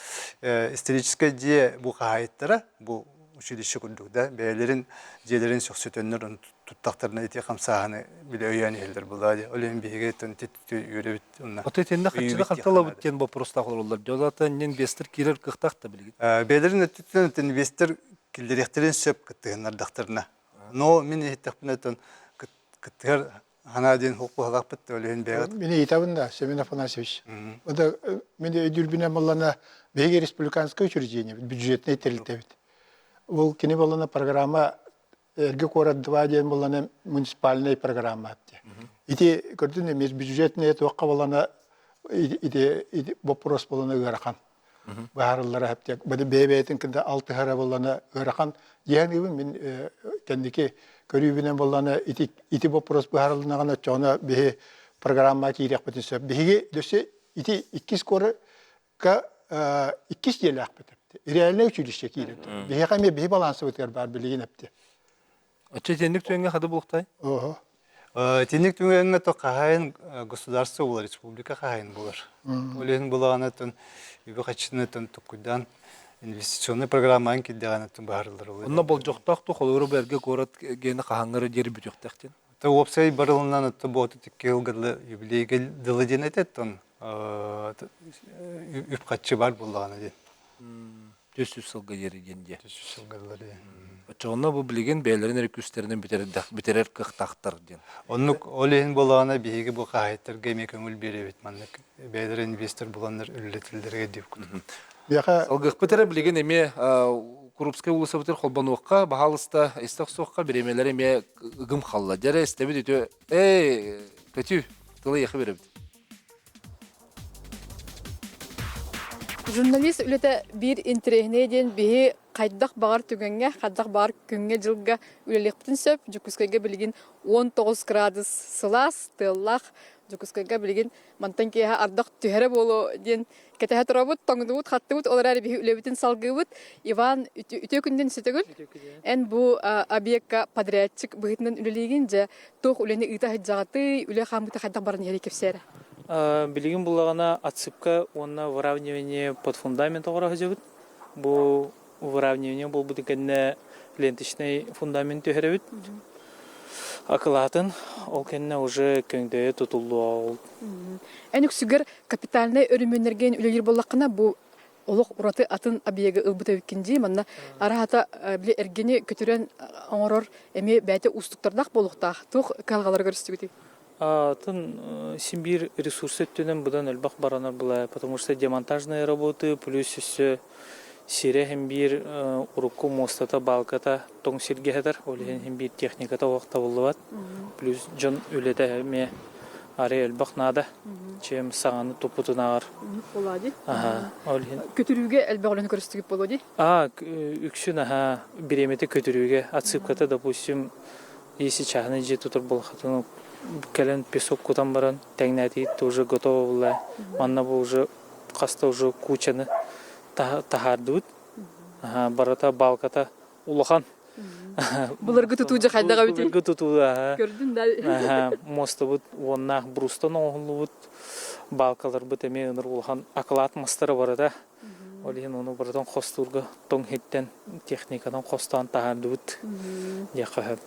историческай дьиэ бу хаһаайыттара бу училище курдук да бэйэлэрин дьиэлэрин сөхсүтөннөр туттахтарына ити хамсааһыны бile өйөөн иһэллэр булаа дии. Ол иһин биһиги үөрэбит уонна Ото итиннэ хаччыны ханталабыт диэн боппуруостаах олороллор. Дьолата инвестор киирэр кыахтаах да билигин. Бэйэлэрин өттүттэн инвестор киллэриэхтэрин сөп кыттыһыннардахтарына. Но мин иһиттэхпинэ кыттыһар ханаа диэн хук-буһалаахпыт ол иһин бэйэҕит. Мин ыйытабын да, Семен Афанасьевич. Ода мин өйдүүрбүнэн буоллана биһиги республиканскай учреждение бюджетнай тэрилтэбит. Ол кини буоллана программа эргэ куорат 2 диэн буоллана муниципальнай программа атты. Ити көрдүн эмиэ бюджетный туохха буоллана ити ити вопрос буоллана ыарахан. Быһаарыллара хэптиэк. Бу бэйэ-бэйэтин кытта алтыһара буоллана ыарахан. Диэн мин кэнники көрүүбүнэн буоллана ити ити вопрос быһаарылыннаҕына оччоҕуна биһи программа киириэхпитин сөп. Биһиги дөссө ити иккис куоракка иккис дьиэлээхпит эпти. Реальнай училище киирэн. Биһиэхэ эмиэ биһи балансыбытыгар баар билигин эпти. Оччо итинник түгэҥҥэ хады булухтай? Оһо. Итинник түгэҥҥэ то хаһайын государство буолар, республика хаһайын буолар. Ол иһин булаҕына үбү хаччыны туккуйдаан инвестиционный программаҕын кирдэҕинэ быһаарыллар. Онно болдьохтоох ту холобура бу эргэ куорат гиэнэ хаһаҥҥара диэри бүтүөхтээх диэн. То уопсай барылынан бу 32 сылга дылы юбилейга дылы диэн этеттон үп хаччы бар буоллаҕына диэн. 400 сылга диэри диэн диэ. 400 сылга дылы диэн. Оччоҕуна бу билигин бэйэлэрин эрэ күүстэринэн бүтэрэр кыахтаахтар диэн. Оннук ол иһин буоллаҕына биһиги бу хаһаайыттарга эмиэ көҥүл биэрэбит маннык бэйэлэрэ инвестор буланнар үлэлэтэллэригэр диэбит курдук. Биэхэ Салгыахпыт эрэ билигин эмиэ Крупскай уулуссабытыгар холбонуохха, баһаалыста истэ охсуохха бириэмэлэр эмиэ ыгым халла. Дьэрэ истэбит үтүө. Эй, көтүү, тылы эйиэхэ биэрэбит. Журналист үлэтэ биир интэриэһинэй диэн биһи хайдах баҕар түгэҥҥэ, хайдах баҕар күҥҥэ-дьылга үлэлиэхпитин сөп. Дьокуускайга билигин 19 градус сылаас, тыаллаах. Дьокуускайга билигин мантан киэһэ ардах түһэрэ буолуо диэн кэтэһэ турабыт, тоҥнубут, хаттыбыт, ол эрээри биһи үлэбитин салгыыбыт. Иван, үтүө күнүнэн сүтэгүл. Эн бу объекка подрядчик быһыытынан үлэлиигин, дьэ, туох үлэни ыыта сылдьаҕытый, үлэ хаамыыта хайдах баран иһэрий кэпсээ эрэ. Билигин буллаҕына отсыпка уонна выравнивание под фундамент оҥоро сылдьабыт. Бу выравнивание буолбутун кэннэ ленточный фундамент түһэрэбит. Акылаатын ол кэннэ уже көҥдөйө тутуллуоҕа ол. Эн үксүгэр капитальнай өрөмүөннэргэ үлэлиир буоллаххына, бу олох ураты атын объегы ылбыт эбиккин дии. Манна араһата били эргини көтүрэн оҥорор эмиэ бэйэтэ уустуктардаах буолуохтаах. Туох кыһалҕалары көрүстүгүтүй? Атын син биир ресурс өттүнэн быдан элбэх баранар была, потому что демонтажные работы плюс өссө сирэ иһин биир урукку муостата, балката тоҥ сиргэ сытар, ол иһин иһин биир техниката олох табыллыбат. Плюс дьон үлэтэ эмиэ арый элбэх наада, чем саҥаны туппутунааҕар. Буолаа дии. Аха, ол иһин. Көтүрүүгэ элбэх үлэни көрүстүгүт буолуо дии? Аа, үксүн аха, бириэмэтэ көтүрүүгэ, отсыпката, допустим, Если чааһынай дьиэ тутар буоллаххытына кэлэн песок кутан баран тэҥнээтигит уже готово была. Манна бу уже хаста уже кучаны таһаардыбыт. Барыта балката улахан. Былыргы тутуу дьэ хайдаҕа эбитий? Былыргы тутуу аха. Көрдүн да. Мостубут уоннаах брустан оҥоһуллубут балкаларбыт эмиэ ыныр улахан акылаат мастара барыта. Ол иһин ону барытын хостуурга тоҥ иһиттэн техниканан хостоон таһаардыбыт диэххэ сөп.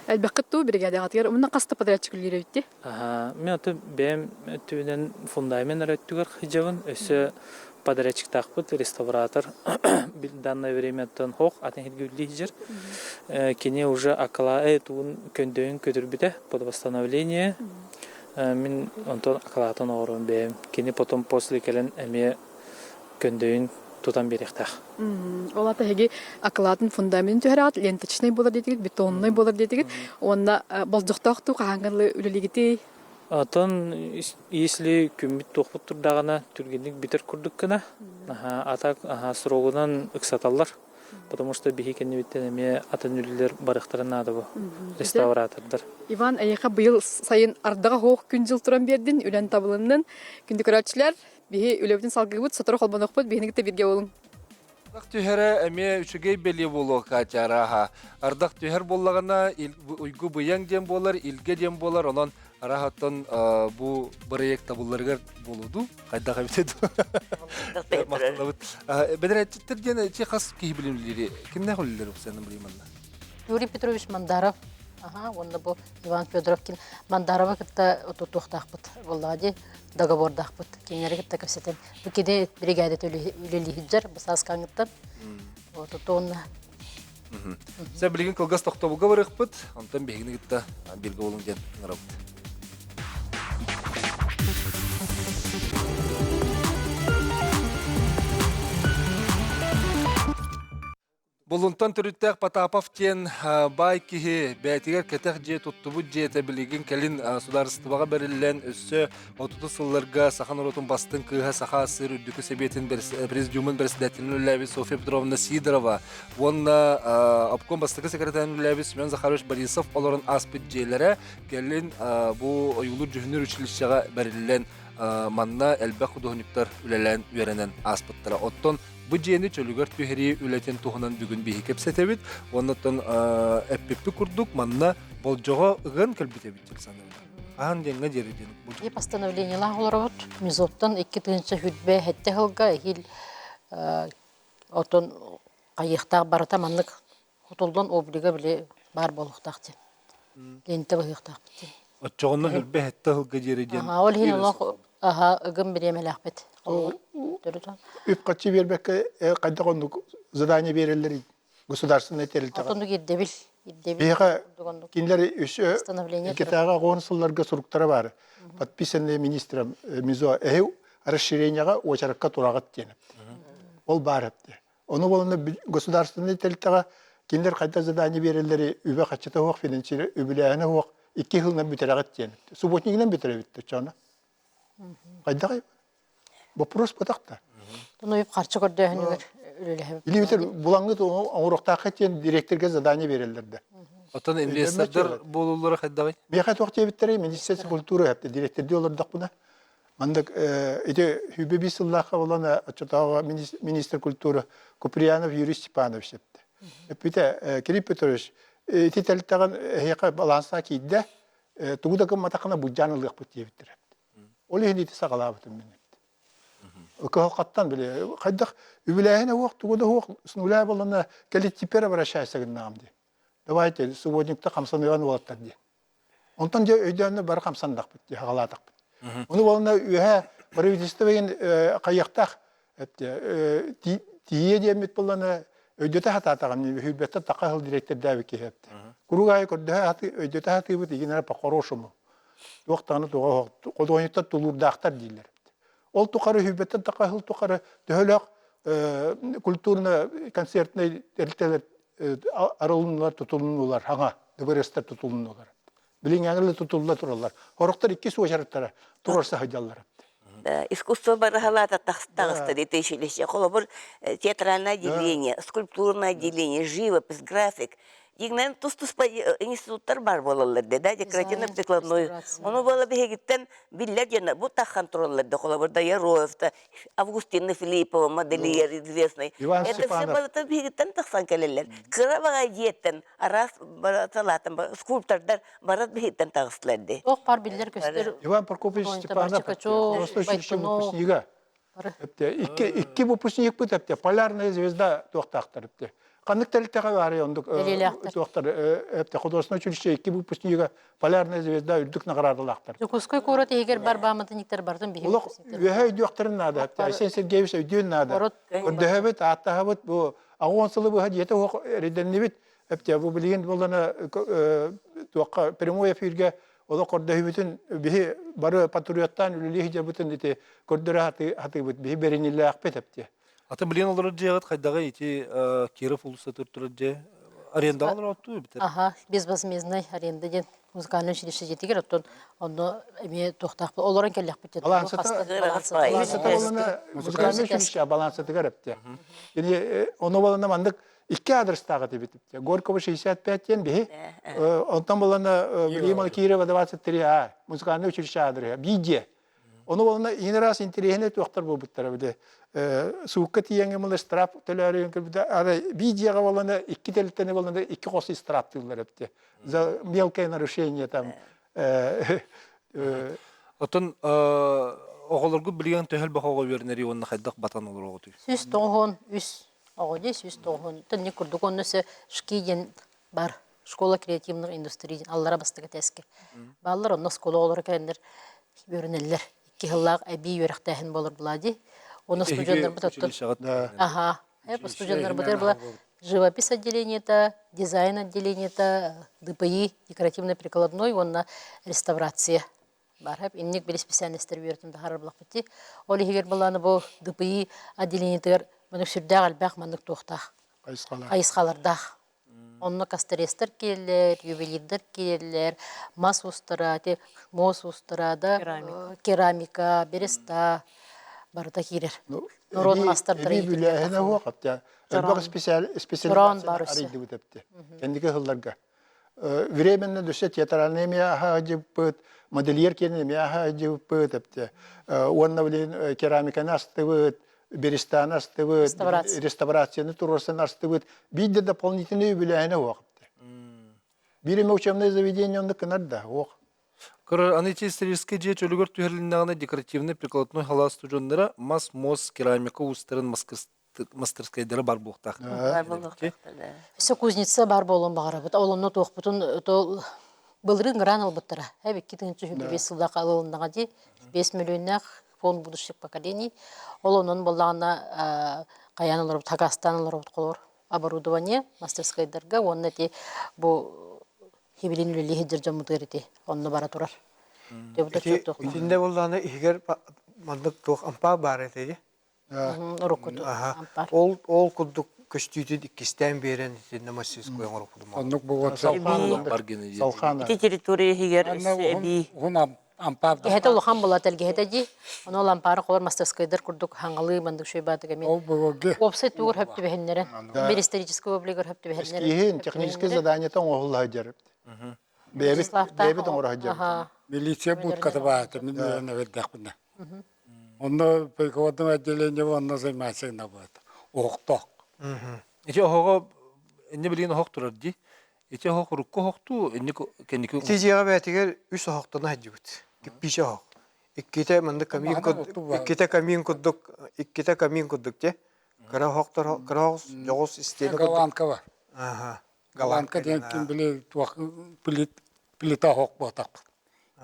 Элбэххит дуу биригээдэҕитигэр уонна хас да подрядчик үлэлиир эбитти? Мин аты бэйэм өттүбүнэн фундамент эрэ өттүгэр сылдьабын. Өссө подрядчиктаахпыт, реставратор данное времяттан хоох атын сиргэ үлэлии сылдьар. Кини уже акала тугун көндөйүн көтүрбүтэ под восстановление. Мин онтон акылаатын оҥорон бэйэм. Кини потом после кэлэн эмиэ көндөйүн тутан биэриэхтээх. Ол аата эһиги акылаатын фундаменын түһэрэҕит, ленточнай буолар диэтигит, бетоннай буолар диэтигит. Уонна болдьохтоохтуу хаһааҥҥа дылы үлэлиигитий? Оттон если күммүт туохпут турдаҕына түргэнник бүтэр курдук гына, а так срогунан ыксаталлар. Потому что биһи кэннибиттэн эмиэ атын үлэлэр барыахтарын наада бу реставратордар. Иван, эйиэхэ быйыл сайын ардаҕа суох күн-дьыл туран биэрдин, үлэн табылыннын. Күндү көрөөччүлэр, биһи үлэбитин салгыыбыт, сотору холбонуохпут, биһини кытта бииргэ буолуҥ. Ардах түһэрэ эмиэ үчүгэй бэлиэ буолуо Катя арааһа. Ардах түһэр буоллаҕына уйгу быйаҥ диэн буолар, илгэ диэн буолар, онон арааһаттан бу бырайыак табылларыгар буолуо дуу? Хайдах эбитэ дуу? Махтанабыт. Бэдэрээччиттэр диэн чи хас киһи билимлири кимнээх үлэлэр уксаны билиманна? Юрий Петрович Мандаров аха уонна бу Иван Федоров ким Мандарова кытта тутуохтаахпыт буоллаҕа дии договордаахпыт кинилэри кытта кэпсэтэн бу кини биригээдэтэ үлэлииһиджэр бу сааскаҥыттан вот уонна Сэ билигин кылгас тохтобулга барыахпыт, онтон биһигини кытта бииргэ буолуҥ диэн ыҥырабыт. Булунтан төрүттээх Потапов диэн баай киһи бэйэтигэр кэтэх дьиэ туттубут дьиэтэ билигин кэлин судаарыстыбаҕа бэриллэн өссө 30 сылларга саха норуотун бастыҥ кыыһа Саха АССР Үрдүкү Сэбиэтин Президиумун председателин үлэлээбит Софья Петровна Сидорова уонна обком бастакы секретарын үлэлээбит Семен Захарович Борисов олорон ааспыт дьиэлэрэ кэлин бу ойуулуур-дьүһүннүүр училищеҕа бэриллэн манна элбэх худуоһунньуктар үлэлээн үөрэнэн ааспыттара. Оттон Бу дьиэни чөлүгэр түһэрии үлэтин туһунан бүгүн биһи кэпсэтэбит. Уонна эппиппит курдук манна болдьоҕо ыган кэлбит эбит Александр. Хаһан диэҥҥэ диэри диэн И постановлениелаах олоробут. Мизоттан 2 сүүрбэ сэттэ сылга эһиил отон хайыахтаах барыта маннык хотуллан облига били баар буолуохтаах диэн. Лентэ быһыахтаахпыт диэн. Оччоҕуна 27 сылга диэри диэн. Ол иһин олох аха ыгым бириэмэлээхпит. Үп-харчы биэрбэккэ хайдах оннук задание биэрэллэр государственнай тэрилтэҕэ. Оннук ирдэбил. Ирдэбил. Биһиэхэ кинилэр өссө иккитээҕи оҕон сылларга суруктара баар. Подписанные министром МИЗО эһи расширениеҕа уочаракка тураҕыт диэн. Ол баар эпти. Ону буоланна государственнай тэрилтэҕэ кинилэр хайдах задание биэрэллэри үбэ хаччыта суох, финансирование үбүлээһинэ суох икки сылынан бүтэрэҕит диэн. Субботнигынан бүтэрэбит оччоҕуна. Хайдах вопрос бытахта. Туну үп харчы көрдөөһүнүгэр үлэлэһэбит. Или булаҥҥыт оҥоруохтаахха диэн директорга задание биэрэллэр да. Оттон инвестордар буолуллара хайдаҕый? Миэхэ туох диэбиттэрэй Министерство культуры директордии олордохпуна Маннык ити сүүрбэ биир сыллаахха буолан оччотооҕу министр культуры Куприянов Юрий Степанович эптэ. Эппитэ Кирилл Петрович ити тэрилтэҕин эһиэхэ баланса киирдэ, тугу да гымматаххына былдьаан ылыахпыт диэбиттэр. Ол иһин ити саҕалаабытым мин. Кыһалҕаттан били хайдах үбүлээһинэ уох тугу да уох с нуля буоллана кэлит теперь обращайся гыннаҕым дии. Давайте субботникта хамсаныган уолаттар диэн. Онтон дьэ өйдөөннө бары хамсандахпыт, дьэ хаҕалаатахпыт. Ону буолна үөһэ правительство деген хайыахтаах тиийэ диэммит буоллана өйдөтө сатаатаҕым үһүйбэттэн таха сыл директордээбит киһи эптэ. Куруук аайы көрдөһө сатыы өйдөтө сатыыбыт игин эрэ по-хорошему. Туох даҕаны туга худуоһунньуктар тулуурдаахтар дииллэр. Ол тухары үһүйбэттэн таха сыл тухары төһөлөөх культурно концертнай тэрилтэлэр арылыннулар, тутулуннулар, хаҥа дыбарыастар тутулуннулар. Билиҥҥээҥи тутулла тураллар. Сорохтор иккис уочараттара туруорса сылдьаллар. Искусство барыһалаата таҕыста дии училище. Холобур, театральное отделение, скульптурное отделение, живопись, график. Дигнэн тус-туспа институттар бар буолаллар да, декоративно-прикладной. Ону буола биһигиттэн биллэр дьоно бу таххан тураллар да, холобур, Даяроев да, Августина Филиппова, модельер известный. Иван Это все Степанов. барыта биһигиттэн тахсан кэлэллэр. Кыра баҕай дьиэттэн араас салаатан скульптордар барат биһиттэн таҕыстылар дии. Туох бар биллэр көстөр Иван Прокопьевич Степанов Чикачев, просто училище Байтунов. выпускнига. Икки икки выпускникпыт эпте полярная звезда туохтаахтар эпте. Ханнык тэрилтэҕэ баарый оннук туохтар эпте художественное училище икки выпускнига полярная звезда үрдүк наҕараадалаахтар. Дьокуускай куорат иһигэр бар бааматынньыктар бартын биһиги Олох үөһэ өйдүөхтэрин наада. Айсен Сергеевич өйдүөн наада. Көрдөһөбүт, ааттаһабыт бу аҕыс сылы быһа дьиэтэ суох эрэйдэннибит. Эптэ бу билигин буоллана туохха прямой эфиргэ олох көрдөһүбүтүн биһи бары патриоттаан үлэлии сылдьабытын ити көрдөрө сатыыбыт биһи бэринилээхпит эптэ. Атын билигин олорор дьиэҕит хайдаҕый ити Киров уулуссатыгар турар дьиэ арендаҕа олороттуу эбитэр? Аха, безвозмездный аренда диэн музыкальнай училище дьиэтигэр оттон онно эмиэ туохтаах олорон кэллэхпит диэн балансата балансата болана музыкальнай училище балансатыгар эптэ. Кини ону болана маннык икки адрестаах этибит. Горького 65 диэн биһи онтон болана Билимова Кирова 23 А музыкальнай училище адреһа биир дьиэ. Ону болана иин раз интэриэһинэй туохтар буолбуттара били суукка тиийэҥҥэ мыл штраф төлөөрүн көрбүтэ ара биир дьиэҕэ болана икки тэрилтэни болана икки хос штрафтыыллар эбит за мелкое нарушение там Оттон оҕолоргут билигин төһө элбэх оҕо үөрэнэрий уонна хайдах батан олороҕутуй? 193 оҕо дии, 190 тэнник курдук онно өссө ШКИ диэн бар школа креативных индустрий диэн аллара бастакы этээскэ бааллар онно оскуола оҕолоро кэлэннэр үөрэнэллэр икки сыллаах эбии үөрэхтээһин буолар буолаа дии онно студеннарбыт оттон аха студеннарбытыгар была живопись отделениета дизайн отделениета ДПИ декоративно-прикладной уонна реставрация бар инник били специальностар үөрэтин таһаарар булахпыт дии ол иһигэр былааны бу ДПИ отделениетыгар маннык сүрдээх элбэх маннык туохтаах хайысхалардаах Онно кострестар киирэллэр, ювелирдар киирэллэр, мас устара, ити муос устара да, керамика, береста барыта киирэр. Норуот маастардара Эбии бүлээһинэ суох эптэ. Элбэх специализация арыйдыбыт эптэ. Кэнники сылларга. Временно өссө театральный эмиэ аһаадьыппыт, модельер киэнин эмиэ аһаадьыппыт эптэ. Уонна билин керамиканы астыбыт, берестаны астыбыт, реставрацияны туруорсан астыбыт. Биир да дополнительный үбүлээһинэ суох эптэ. Биир эмэ учебное заведение оннук гынар да, суох. Көрөр, аны ити историческай дьиэ чөлүгэр түһэрилиннэҕинэ декоративнай прикладной халаас студеннара мас, муос, керамика уустарын мастерскайдара бар буолуохтаах. Бар буолуохтаах да. Өссө кузница бар буолуон баҕарабыт. Ол онно туохпутун то былырыын гран ылбыттара. Эб 2025 сыллаах ылылыннаҕа дии. 5 миллионнаах фонд будущих поколений. Ол онон буоллаҕына хайаан олоробут, хакастаан олоробут холор оборудование мастерскайдарга уонна ити бу хибилин үлэлии сылдьар дьоммутугар ити онно бара турар. Итиннэ буоллаҕына иһигэр маннык туох ампаар баар этэ дии. Уруккуту ампаар. Ол ол курдук көстүүтүн иккистээн биэрэн итиннэ мастерской оҥорбутум. Оннук буолуон Салхаана. Ити территория иһигэр өссө эбии уһун ампаар Эһэтэ улахан була тэлгэһэтэ дии. Ону ол ампаары холор мастерскойдар курдук хаҥалыы мандык шөйбаатык эми. Ол былыргы. Уопсай тугур хөп түбэһиннэрэн. Бир исторический облигар хөп түбэһиннэрэн. Эскиһин технический заданиета оҥоһулла сылдьар. Бэйэбит бэйэбит оҥоро сылдьабыт. Милиция будката баата мин үөрэнэ бердэхпинэ. Онно приходное отделение онно заниматься гынабыт. Оһохтоох. Ити оһоҕо инне билигин оһох турар дии. Ити оһох урукку оһохтуу, инник кэнники Ити дьиэҕэ бэйэтигэр үс оһохтоно сылдьыбыт. Кирпиичэ оһох. Иккитэ маннык камин курдук, иккитэ камин курдук, иккитэ камин курдук дии. Кыра оһохтор, кыра оһох, дьоҕус истиэнэ курдук. Голландка бар. Аха. Галанка диэн ким били туох плита оһох буотахпыт.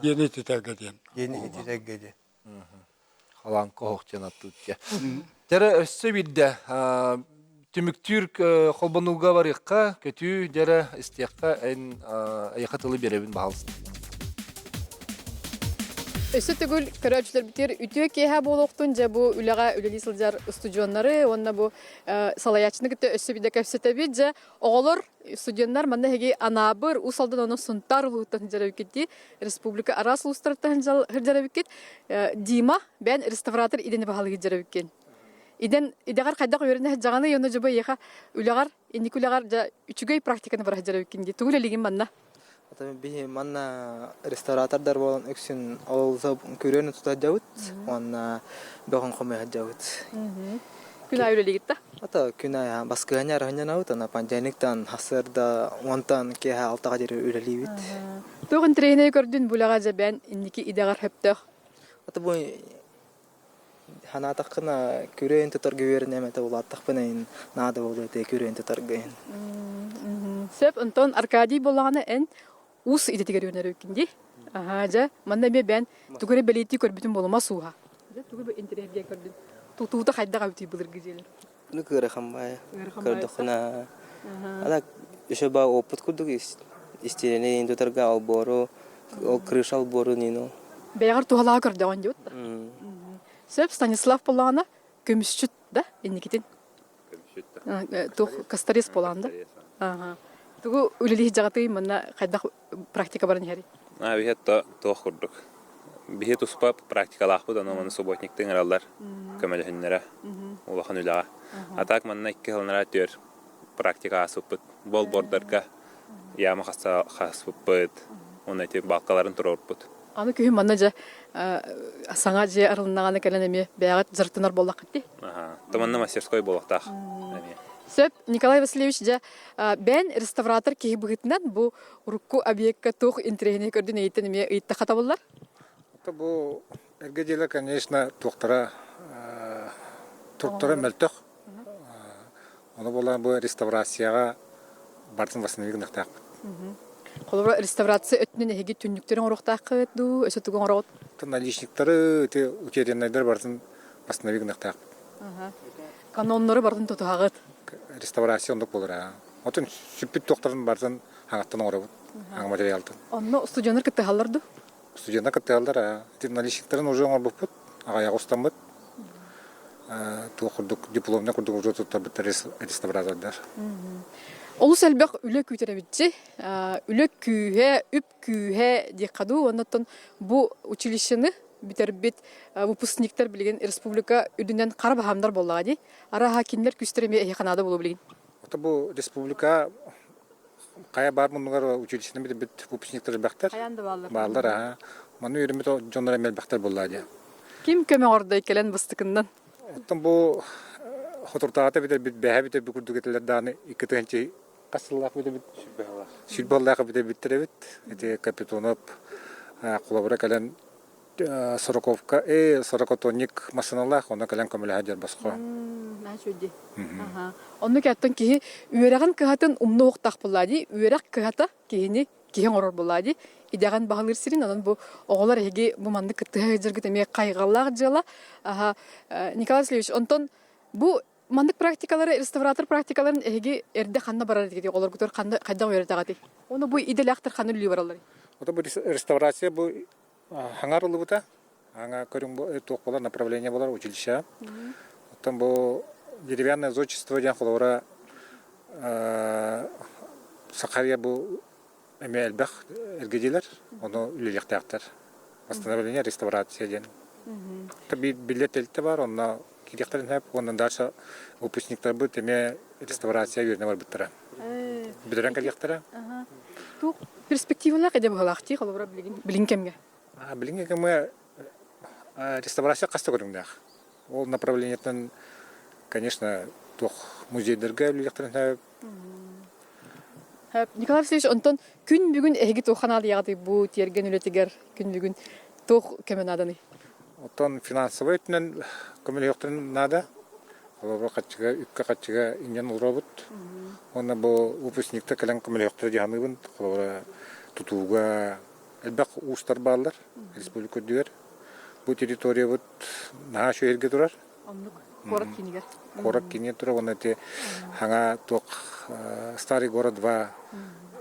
Диэни ититэргэ диэн. Диэни ититэргэ диэн. Халаанка оһох диэн аттыыт дьэ. Дьэрэ өссө биирдэ түмүктүүр холбонууга барыахха, көтүү дьэрэ истиэххэ эн эйиэхэ тылы биэрэбин баһалыста. Өссө төгүл көрөөччүлэрбитигэр үтүө киэһэ буолуохтун дьэ бу үлэҕэ үлэлии сылдьар устудьуоннары уонна бу салайааччыны кытта өссө биирдэ кэпсэтэбит. Дьэ оҕолор, студеннар манна эһиги Анаабыр, Уус Алдан уонна Сунтаар улууһуттан сылдьар эбиккит республика араас улуустарыттан сылдьар эбиккит. Дима, бэйэн реставратор идэни баһылыы сылдьар эбиккин. Идэн идэҕэр хайдах үөрэнэ сылдьаҕыный уонна дьэ бу эйиэхэ үлэҕэр, инники үлэҕэр дьэ үчүгэй практиканы бара сылдьар эбиккин дии. Тугу үлэлиигин манна? Биһи манна ресторатордар буолан үксүн ол күрүөнү тута сылдьабыт уонна бөҕүн хомуйа сылдьабыт. Күн аайы үлэлиигит да? Ата күн аайы баскыһыанньа арыһынньанабыт, ана понедельниктан сарсыарда уонтан киэһэ алтаҕа диэри үлэлиибит. Туох интэриэһинэйи көрдүн бу үлэҕэ дьэ бэйэн инники идэҕэр сөптөөх? Ата бу Санаатаххына, күрүөйүн тутарга үөрэнэм этэ, улааттахпына иһин наада буолуо этэ күрүөйүн тутарга иһин. Сөп, онтон Аркадий буоллаҕына эн уус идэтигэр үөрэнэр эбиккин дии. Аһаа, дьэ, манна эмиэ бэйэн тугу эрэ бэлиэтии көрбүтүм буолума сууһа. Дьэ, тугу интэриэһиргээн көрдүн? Тутуута хайдах эбитий былыргы дьиэлэр? Ну, ыарахан баайа. Көрдөххүнэ, ана еще ба опыт курдук истиэнэни тутарга олбуору, ол крыша олбуору нино. Бэйэҕэр туһалааҕы көрдөҕүн диэбит да. Сөп, Станислав буоллаҕына көмүсчүт да инникитин. Көмүсчүт да. Туох косторез буолаҕын да. Ага. Тугу үлэлии дьаҕатый манна хайдах практика баран иһэрий? А биһи туох курдук. Биһи туспа практикалаахпыт, ону маны субботниктыы ыҥыраллар, көмөлөһүннэрэ улахан үлэҕэ. А так манна икки сылынара түөр практика ааспыппыт. Болбордарга яма хаспыппыт, уонна ити балкаларын туруорбут. Аны күһүн манна дьэ саҥа дьиэ арылыннаҕына кэлэн эмиэ бэйэҕит дьарыктанар буоллаххыт дии? Аха. Туманна мастерской буолуохтаах эмиэ. Сөп, Николай Васильевич, дьэ бэйэн реставратор киһи быһыытынан бу урукку объекка туох интэриэһинэй көрдүн эйиттэн эмиэ ыйыттахха табыллар? Это бу эргэ дьиэлэр, конечно, туохтара туруктара мөлтөх. Ону буолан бу реставрацияҕа бартын восстановить гыныахтаахпыт. Холобура, реставрация өттүнэн эһиги түннүктэрин оҥоруохтааххыт дуу, өссө тугу оҥороҕут? Наличниктары, ити утеряннайдар бартын восстановить гыныахтаахпыт. Каноннары бартын тутуһаҕыт? Реставрация оннук буолар. Отун сүппүт туохтарын бартын хаҥаттан оҥоробут, хаҥа материалтан. Онно студеннар кыттыһаллар дуу? Студеннар кыттыһаллар. Ити наличниктарын уже оҥорбуппут, аҕыйах устаммыт. Туох курдук дипломнай курдук уже туттарбыттар реставратордар. Олус элбэх үлэ күүтэр эбитчи. Үлэ күүһэ, үп күүһэ диэххэ дуу. Оннуттан бу училищены бүтэрбит выпускниктар билигин республика үрдүнэн хара баһаамнар буоллаҕа дии. Арааһа кинилэр күүстэрэ эмиэ эһиэхэ наада буолуо билигин. Ото бу республика хайа баар муннугар училищены бүтэрбит выпускниктар элбэхтэр. Хайаан да бааллар. Бааллар, аха. Манна үөрэммит дьоннор эмиэ элбэхтэр буоллаа дии. Ким көмө оҥордой кэлэн бастакыннан? Оттон бу хотуртаҕата бүтэрбит, бэһэ бүтэрбит курдук этилэр даҕаны 2 тыһыынча хас сыллаах бүтэрбит? 20 сыллаах бүтэрбиттэр эбит. Ити Капитонов холобура кэлэн сороковка, сорокотонник массыыналаах, онно кэлэн көмөлөһө дьэр босхо. Наачуйди. Оннук аттан киһи үөрэҕин кыһатын умна уохтаах буоллаа дии. Үөрэх кыһата киһини киһи оҥорор буоллаа дии. Идэҕин баһылыыр сирин, онон бу оҕолор эһиги бу маннык кыттыһа сылдьаргыт эмиэ хайҕаллаах дьыала. Аха, Николай Васильевич, онтон бу маннык практикалары, реставратор практикаларын эһиги эрдэ ханна барар этигит, оҕолоргутугар ханна хайдах үөрэтэҕитий? Ону бу идэлээхтэр ханна үлэлии баралларый? Ото бу реставрация бу хаҥар ылыбыта. Аҥа көрүҥ туох буолар, направление буолар училище. Оттон бу деревянное зодчество диэн холобура Сахария бу эмиэ элбэх эргидилэр, ону үлэлиэхтээхтэр. Восстановление, реставрация диэн. Биллэр тэрилтэ бар, онно киириэхтэрин сөп. Уонна дальше выпускниктарбыт эмиэ реставрация үөрэнэ барбыттара. Бүтэрэн кэлиэхтэрэ. Туох перспективалаах идэ быһалаах дии, холобура билигин билин кэмҥэ? Билиҥҥи кэмҥэ реставрация хас да көрүҥнээх. Ол направлениеттан, конечно, туох музейдарга үлэлиэхтэрин сөп. Николай Васильевич, онтон күн бүгүн эһиги туох наадыйаҕытый бу тиэргэн үлэтигэр күн бүгүн туох көмө нааданый? Оттон финансовай өттүнэн көмөлөһүөхтэрин наада. Холобура хаччыга, үпкэ-хаччыга инньэн олоробут. Уонна бу выпускниктар кэлэн көмөлөһүөхтэрэ дии саныыбын. Холобура, тутууга элбэх уустар бааллар республика үрдүгэр. Бу территориябыт наһаа үчүгэйгэ турар. Оннук. Куорат киинигэр. Куорат киинигэр турар уонна ити хаҥа туох Старый город 2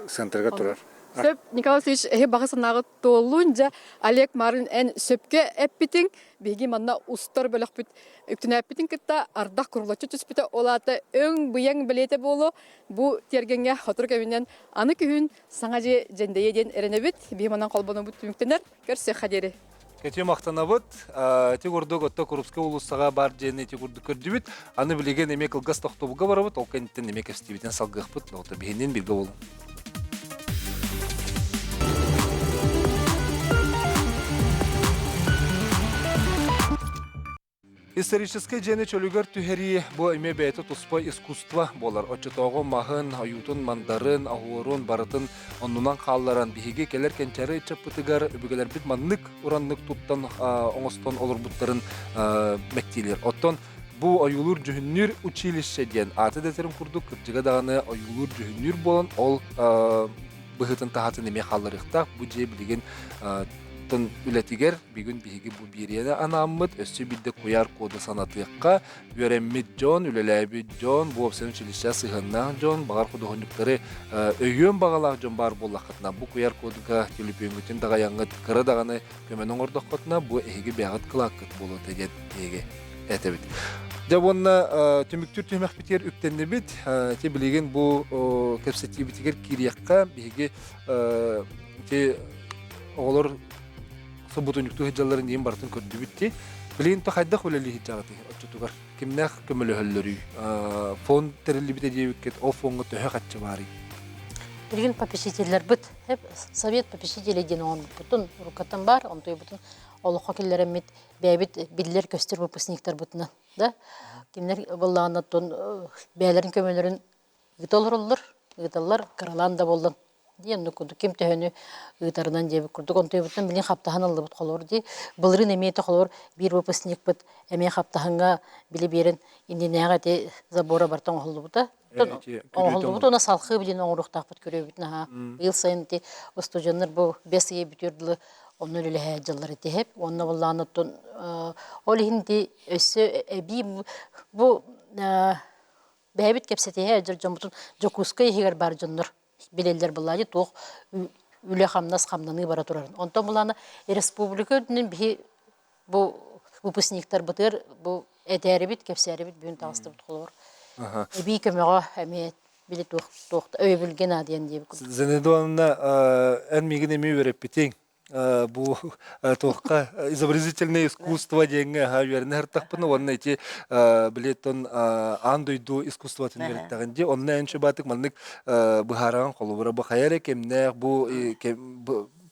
центрга турар. Сөп, Николай Васильевич, эһи баҕа санааҕыт туоллун. Дьэ, Олег Марын эн сөпкө эппитиҥ. Биһиги манна устар бөлөхпүт үктэнээппитин кытта ардах курулаччы түспүтэ. Ол аата өҥ-быйаҥ бэлиэтэ буолуо. Бу тиэргэҥҥэ сотору кэминэн аны күһүн саҥа дьиэ дьэндэйиэ диэн эрэнэбит. Биһи манан холбонобут түмүктэнэр. Көрсүөххэ диэри. Кэтиэ махтанабыт. Ити курдук отто Крупскай уулуссаҕа баар дьиэни ити курдук көрдүбүт. Аны билигин эмиэ кылгас тохтобулга барабыт. Ол кэнниттэн эмиэ кэпсэтиибитин салгыахпыт. Ото биһинин бииргэ буолуҥ. Историческай дьиэни чөлүгэр түһэрии бу эмиэ бэйэтэ туспа искусство буолар. Оччотооҕу маһын, ойуутун, мандарын, оһуорун барытын оннунан хаалларан биһиги кэлэр кэнчээри ыччаппытыгар өбүгэлэрбит маннык ураннык туттан оҥостон олорбуттарын мэктиилиир. Оттон бу ойуулуур-дьүһүннүүр училище диэн ааты да этэрим курдук кырдьыга даҕаны ойуулуур-дьүһүннүүр буолан ол быһыытын таһаатын эмиэ хаалларыахтаах. Бу дьиэ билигин тын үлэтигэр бүгүн биһиги бу биэриэни анааммыт өссө биирдэ куйаар коду санатыахха үөрэммит дьон, үлэлээбит дьон, бу уопсай училище сыһыаннаах дьон, баҕар худуоһунньуктары өйүөн баҕалаах дьон баар буоллаххытына бу куйаар кодуга төлөпүөҥҥүтүн даҕайаҥҥыт кыра даҕаны көмөнү оҥордоххутуна бу эһиги бэйэҕит кылааккыт буолуо диэн эһиги этэбит. Дьэ уонна түмүктүүр түһүмэхпитигэр үктэннибит. Ити билигин бу кэпсэтиибитигэр киириэххэ биһиги ити оҕолор собутунньуктуу сылдьалларын иин барытын көрдүбүт дии. Билигин то хайдах үлэлии сылдьаҕытый оччотугар? Кимнээх көмөлөһөллөрүй? Фонд тэриллибитэ диэбиккит, ол фоҥҥа төһө хаччы баарый? Билигин попечителлэрбит, совет попечителей диэн оҥорбуппутун уруккаттан баар, онтуйбутун олоххо киллэрэммит бэйэбит биллэр-көстөр выпускниктарбытынан да кинилэр былааннан бэйэлэрин көмөлөрүн ыыта олороллор, ыыталлар, кыралаан да буоллун диэн оннук курдук ким төһөнү ыытарынан диэбит курдук онтуйбуттан билин хаптаһан ыллыбыт холобур дии былырыын эмиэ этэ холобур биир выпускникпыт эмиэ хаптаһыҥҥа били биэрэн иннинээҕи ити забора барыта оҥоһуллубута оҥоһуллубут уонна салхыы билин оҥоруохтаахпыт көрүөбүт наһаа быйыл сайын ити устудьуоннар бу бэс ыйа бүтүөр дылы онно үлэлэһэ дьыллар итиһэп уонна былаан оттон ол иһин ити өссө эбии бу Бэйэбит кэпсэтиһэ сылдьар дьоммутун Дьокуускай иһигэр баар дьоннор билэллэр былаани туох үлэ-хамнас хамнаныы бара турарын. Онтон былаана республика үрдүнэн биһи бу выпускниктарбытыгар бу этээрибит, кэпсээрибит бүгүн таҕыстыбыт холобур. Эбии көмөҕө эмиэ били туох туох өйөбүлгэ наадыйан диэбит курдук. Зенедуанна эн миигин эмиэ үөрэппитиҥ. Бу туохха изобразительное искусство диэҥҥэ аһа үөрэнэ сыртахпына уонна ити билеттон аан дойду искусствотын үөрэттэҕин дии онно эн чубаатык маннык быһаараҕын холобура бу хайа эрэ кэмнээх бу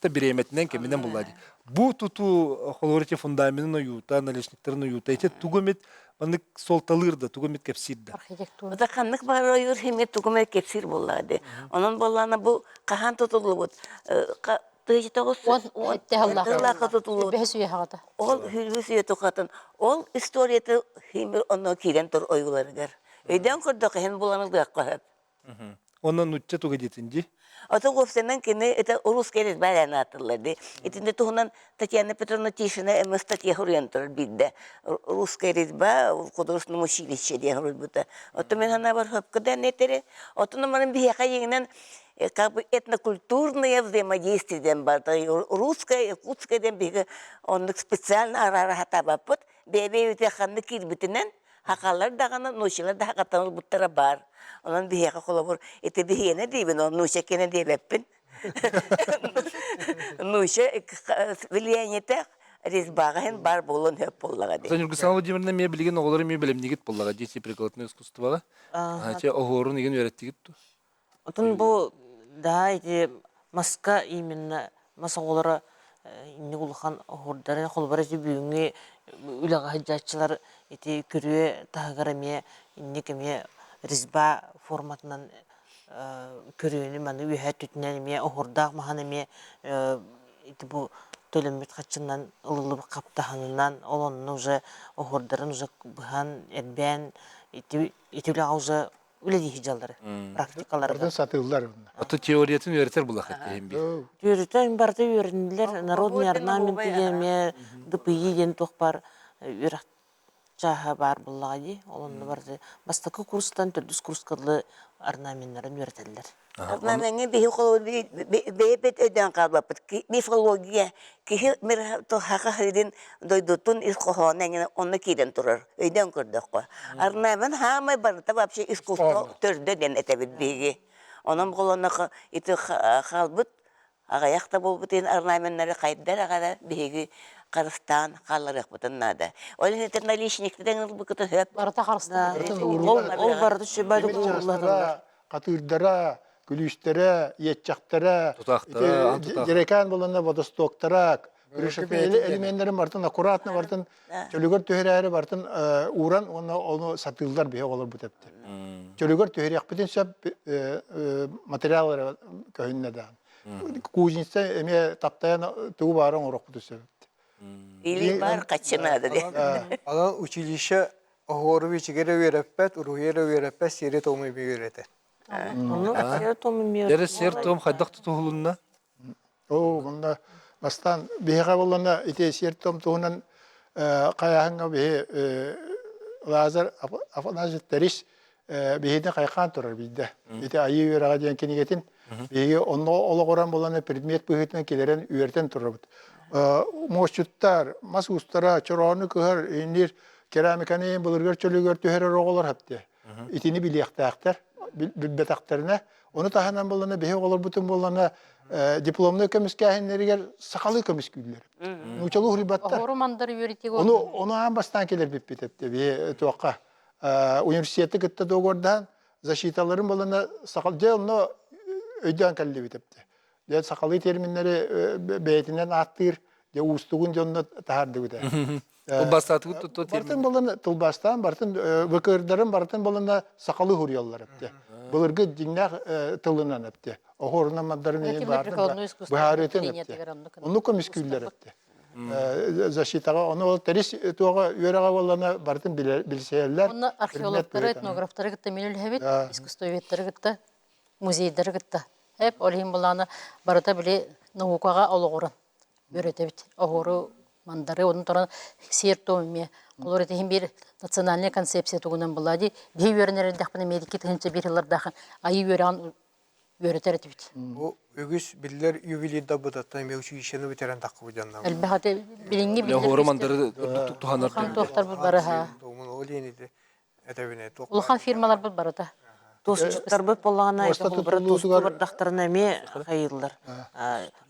бириэмэтинэн кэминэн булла дии бу тутуу холобура ити фундаменын ойуута наличниктарын ойуута ити тугу эмит маннык суолталыыр да тугу эмит кэпсиир да архитектура ханнык баҕарар ойуур химия тугу эмит кэпсиир буоллаҕа дии онон буоллаҕына бу хаһан тутуллубут 1910 тутуллубут. Бэһис үйэ хаҕата. Ол хүрбүс үйэ тухатын ол историята химир онно киирэн тур ойууларыгар. Өйдөөн көрдөх иһин булан ылыахха сөп. Онон нучча туга диэтин дии? Ото уопсайынан кини это русский резьба аатыллар дии. Итинде туһунан Татьяна Петровна Тишина эмэ статья суруйан турар биирдэ. Русская резьба в художественном училище диэн суруйбута. Оттон мен санаабар хөпкө да этери. Оттон манан биһиэхэ иҥинэн как бы этнокультурное взаимодействие диэн барда. Русское, якутское диэн биһиги оннук специально араара хатаабаппыт. Бэйэ-бэйэбитигэр ханнык киирбитинэн хахалар даҕаны, нуучалар да хахаттан ылбыттара баар. Онон биһиэхэ холобур ити биһиэнэ диибин, ол нууча киэнэ диэбэппин. Нууча влияниетэ резьбаҕа иһин баар буолуон сөп буоллаҕа дии. Ньургусана Владимировна эмиэ билигин оҕолору эмиэ бэлэмниигит буоллаҕа дии прикладное искусствоҕа. Чэ оһуорун игин үөрэттигит дуо? Отон бу да ити маска именно мас оҕолоро инник улахан оһуордары холобура ити бүгүҥҥү үлэҕэ сылдьааччылар ити күрүө таһыгар эмиэ инник эмиэ резьба форматынан күрүөнү маны үөһэ өттүтүнэн эмиэ оһуордаах маһын эмиэ ити бу төлөммүт хаччынан ылыллыбыт хаптаһынынан ол онно уже оһуордарын уже быһан эрбээн ити ити үлэҕэ уже үлэлии сылдьаллар практикаларга. Барытын сатыыллар. Ото теориятын үөрэтэр булах этиһин би. Үөрэтэн барыта үөрэннилэр народный орнамент диэн эмиэ ДПИ диэн туох бар үөрэх чааһа баар буоллаҕа дии. Ол онно барыта бастакы курстан төрдүс курска дылы орнаменнарын үөрэтэллэр. Орнамеҥҥа биһи холобур бэйэбит өйдөөн хаалбаппыт. Мифология киһи саха сирин дойдутун ис хоһооно эҥин онно киирэн турар. Өйдөөн көрдөххө. Орнамент хаамай барыта вообще искусство төрдө диэн этэбит биһиги. Онон холонохо ити хаалбыт Аҕыйах да буолбут иһин орнаменнары хайда эрэ аҕара биһиги харыстаан хаалларыахпытын наада. Ол иһин ити наличниктэн ылбыккытын сөп. Барыта харыстаан. Ол ол барыта сүбэ ууруллар. Хатыырдара, күлүүстэрэ, иэччэхтэрэ, дьэрэкээн буланна водостоктара, элеменнэрин барытын аккуратно барытын чөлүгэр түһэрээри барытын ууран уонна ону сатыыллар биһи оҕолорбут эптэ. Чөлүгэр түһэриэхпитин сөп материал эрэ көһүннэ даҕаны. Кузница эмиэ таптайан тугу баара оҥоруохпутун сөп. Или бар хаччы наада де. Анан училище оһуору ичигэр үөрэппэт, уруһуйар үөрэппэт, сиэри-туому эмиэ үөрэтэр. Дьэрэ сиэр-туом хайдах тутуһулунна? Оо, онно бастаан биһиэхэ буоллана ити сиэр-туом туһунан хайааһыҥҥа биһи Лазарь Афанасьевич Тэрис биһиги хайхаан турар биирдэ. Ити Айыы үөрэҕэ диэн кинигэтин биһиги онно олоҕуран буолан предмет быһыытынан килэрэн үөрэтэн турабыт. Муосчуттар, мас уустара, чороону кыһар, иннир керамиканы былыргар чөлүгэр түһэрэр оҕолор хапты. Итини билиэхтээхтэр, билбэтэхтэринэ. Ону таһынан буоллана биһи оҕолорбутун буоллана дипломнай көмүскээһиннэригэр сахалыы көмүскүүллэр. Нуучалыы уһуйбаттар. Оһору мандар үөрэтигэ Ону ону аан бастаан кэлэрбиппит этте биһи туохха университеты кытта договордаан защиталарын балана сахал дьэ онно өйдөөн кэллибит эпте. Дьэ сахалыы терминнэри бэйэтинэн ааттыыр дьэ уустугун дьонно таһаардыбыт ээ. Тылбаастаатыбыт туту Бартын баланы тылбаастаан бартын выкырдарын бартын балана сахалыы хуруйаллар эпте. Былыргы дьиҥнээх тылынан эпте. Оһуорунан мандарын иһин баартын быһаарыытын эпте. Оннук көмүскүүллэр эпте. Защитаҕа ону ол тэрис туоҕа үөрэҕэ буоллана барытын билсэйэллэр. Онно археологтары, этнографтары кытта мен үлэһэбит, искусствоведтары кытта, музейдары кытта. Эп ол иһин былаана барыта били наукаҕа олоҕуран үөрэтэбит. Оһуору мандары, онон туран сиэр-туом эмиэ. Олор итиһин биир национальная концепция тугунан была ди биһи үөрэнэр эрдэхпинэ медики тыһынча биир сыллардаах айыы үөрэҕин үөрэтэр этибит. Бу үгүс биллэр ювелирдарбытыттан эмиэ училищены бүтэрэн таххыбыт дьоннор. Элбэх аты билиҥҥи биллэр Хоору мандары туһанар. Улахан туохтарбыт барыһа. Улахан фирмаларбыт барыта. Туосчуттарбыт буоллаҕына холбура туосту бардахтарына эмиэ хайыыллар.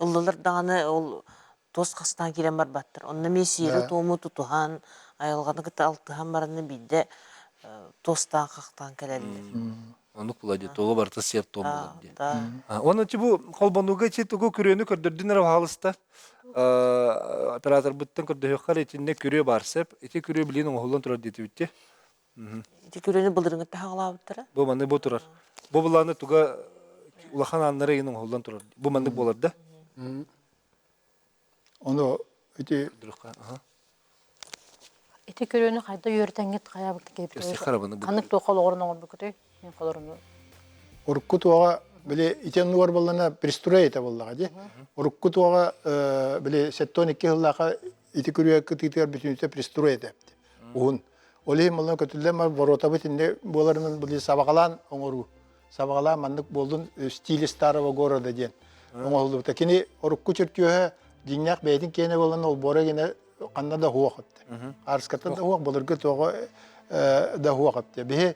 Ыллылар даҕаны ол туос хастаан киирэн барбаттар. Онно эмиэ сиэри-туому тутуһан, айылҕаны кытта алтыһан баранна биирдэ туостаан хахтаан кэлэллэр. Оннук була дии, туоҕу барыта сиэр-туом буолар дии. Уонна бу холбонууга ити тугу күрүөнү көрдөрдүн эрэ баһаалыста. Операторбыттан көрдөһүөххэ итиннэ күрүө баар сөп. Ити күрүө билигин оҥоһуллан турар диэтибит Ити күрүөнү былырыҥҥыттан хаҕалаабыттара. Бу маннык бу турар. Бу былааны туга улахан ааннара иһин оҥоһуллан турар. Бу маннык буолар да? Ону ити Ити күрүөнү хайда үөртэҥҥит хайаабыкта кэпит Ханнык туохха олоҕорун оҥорбуккутуй? Мин холоруну. Урукку туоҕа били ити оннугар буоллана пристрой этэ буоллаҕа дии. Урукку туоҕа били 72 сыллаахха ити күрүө кытыытыгар бүтүнүтэ пристрой этэ. Уһун. Ол иһин буоллан көтүллэн бар воротабыт инде буоларынан били сабаҕалаан оҥоруу. Сабаҕалаан маннык буоллун стиль старого города диэн оҥоһуллубута. Кини урукку чертеһа дьиҥнээх бэйэтин киэнэ буолан олбуора гинэ ханна да суох этэ. Арскаттан да суох, былыргы туоҕа да суох этэ. Биһи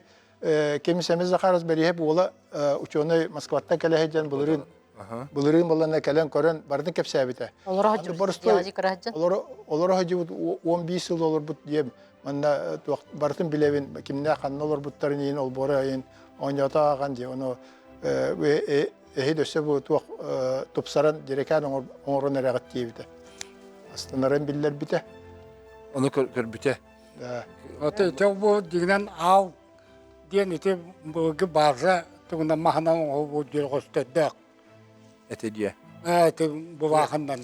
ким Сэмис Захаров Бэриэһэп уола ученый Москваттан кэлэ сылдьан былырыын былырыын буоллана кэлэн көрөн барытын кэпсээбитэ. Олоро сылдьыбыт 15 сыл олорбут диэм манна туох барытын билэбин кимнээх ханна олорбуттарын иһин олбуора иһин оонньоото ааҕан дии ону эһи өссө бу туох тупсаран дьэрэкээн оҥорон эрэҕит диэбитэ. Астынарын биллэрбитэ. Ону көрбүтэ. Аты бу дигинэн аал диэн ити былыргы бааржа тугунан маһынан оҥоһуллубут дьөрҕөстөрдөөх. Этэ диэ. Ээ ити булаахыннан.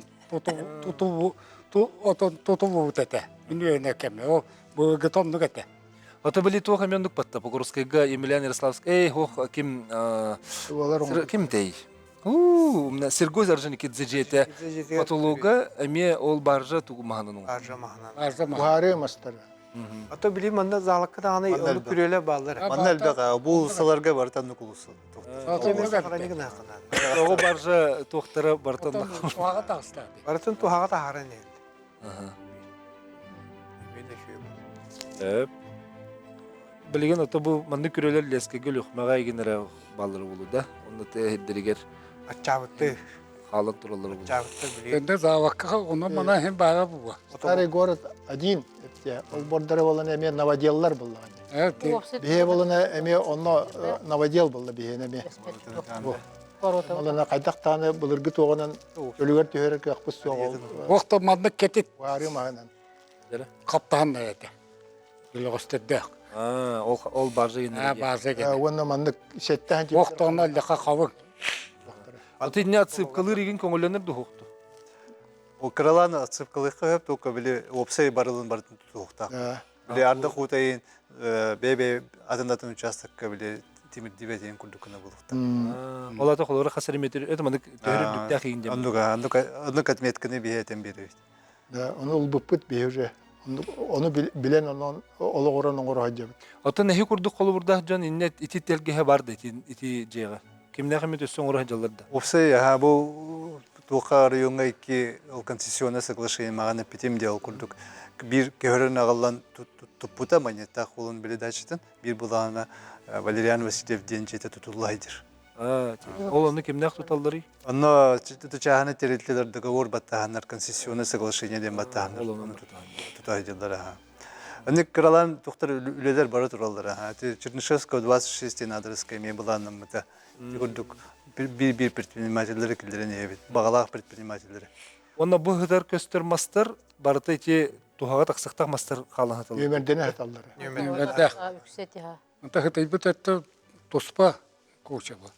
Тутуллубут этэ. Мин үөрэнэр кэммэр. Ол былыргыта оннук этэ. Ото били туох эмиэ оннук батта Покровскайга Емельян Ярославский, эй, ох, ким ким тей? У, Сергой Орджоникидзе дьиэтэ потолога эмиэ ол баржа тугу маһанан Баржа маһанан. Баржа маһанан. Буһаарыы мастара. Ато били манна залакка даҕаны оннук күрүөлэ бааллар. Манна элбэх бу уулуссаларга барыта оннук уулусса. Тоҕо баржа туохтара барытын Туһаҕа таҕыста. Барытын туһаҕа таһааран иһэллэр. Билигин ото бу маннык күрүөлэр лескэгэ Өлүөхүмэҕэ игин эрэ бааллара буолуо да. Онно тыа сирдэригэр Аччаабытты. хаалан тураллара буолуо. Аччаабытты билигин. Кэнде заавакка онон мана иһин баара буолуо. Старый город один олбордары болан эмиэ новоделлар буллаҕа. Биһиэ болана эмиэ онно новодел булла биһиэнэ эмиэ. Олана хайдах даҕаны былыргы туоҕунан өлүгэр түһэрэр кыахпыт суох ол. Охто маннык кетит Уһаарыы маһынан. хаптаһан этэ. Өлөҕөстөрдөөх. Ол ол баржа генерге. Бааза генер. Уонна маннык сэттээн Охтоонно лаха хабын. Аты инне отсыпкалыыр игин көҥүллэнэр дуһуохту. Ол кыралаан отсыпкалыахха сөп, только били уопсай барылын барытын тутуохтаах. Били ардах уутайын бэйэ-бэйэ атын-атын участокка били тимирдибэт иһин курдук гына буолуохтаах. Ол ата холоро хас эрэ метр это маннык төһөр үрдүктээх иһин диэн. Оннук оннук оннук отметканы биһи этэн биэрэбит. Да, ону ылбыппыт биһи уже. Ону билэн онон олоҕуран оҥоро сылдьабыт. Оттон эһи курдук холобурдаах дьон инне ити тэлгэһэ бар да ити ити дьиэҕэ. Кимнээх эмит өссө оҥоро сылдьаллар да. Уопсай аха бу туохха оройуоҥҥа икки ол концессионное соглашение маҕан эппитим диэ ол курдук биир көһөрөн аҕаллан туппута манньыттаах уолун передачатын биир былаана Валериан Васильев диэн дьиэтэ тутулла сылдьар. Ол ону кимнээх туталларый? Онно чааһынай тэрилтэлэр договор баттаһаннар концессионное соглашение диэн баттаһаннар тута сылдьаллар аха. Аны кыралаан тухтар үлэлэр бара тураллар аха. Чернышевского 26 диэн аадырыска эмиэ былааннаммыта. Курдук биир-биир предпринимателлэри киллэрэн иһэбит. Баҕалаах предпринимателлэри. Уонна бу ыһытар көстөр мастар барыта ити туһаҕа тахсыахтаах мастар хаалан сыталлар. Үөмэрдэнэ сыталлар. Үөмэрдээх. Онто хытыйбыт өттө туспа куча бу.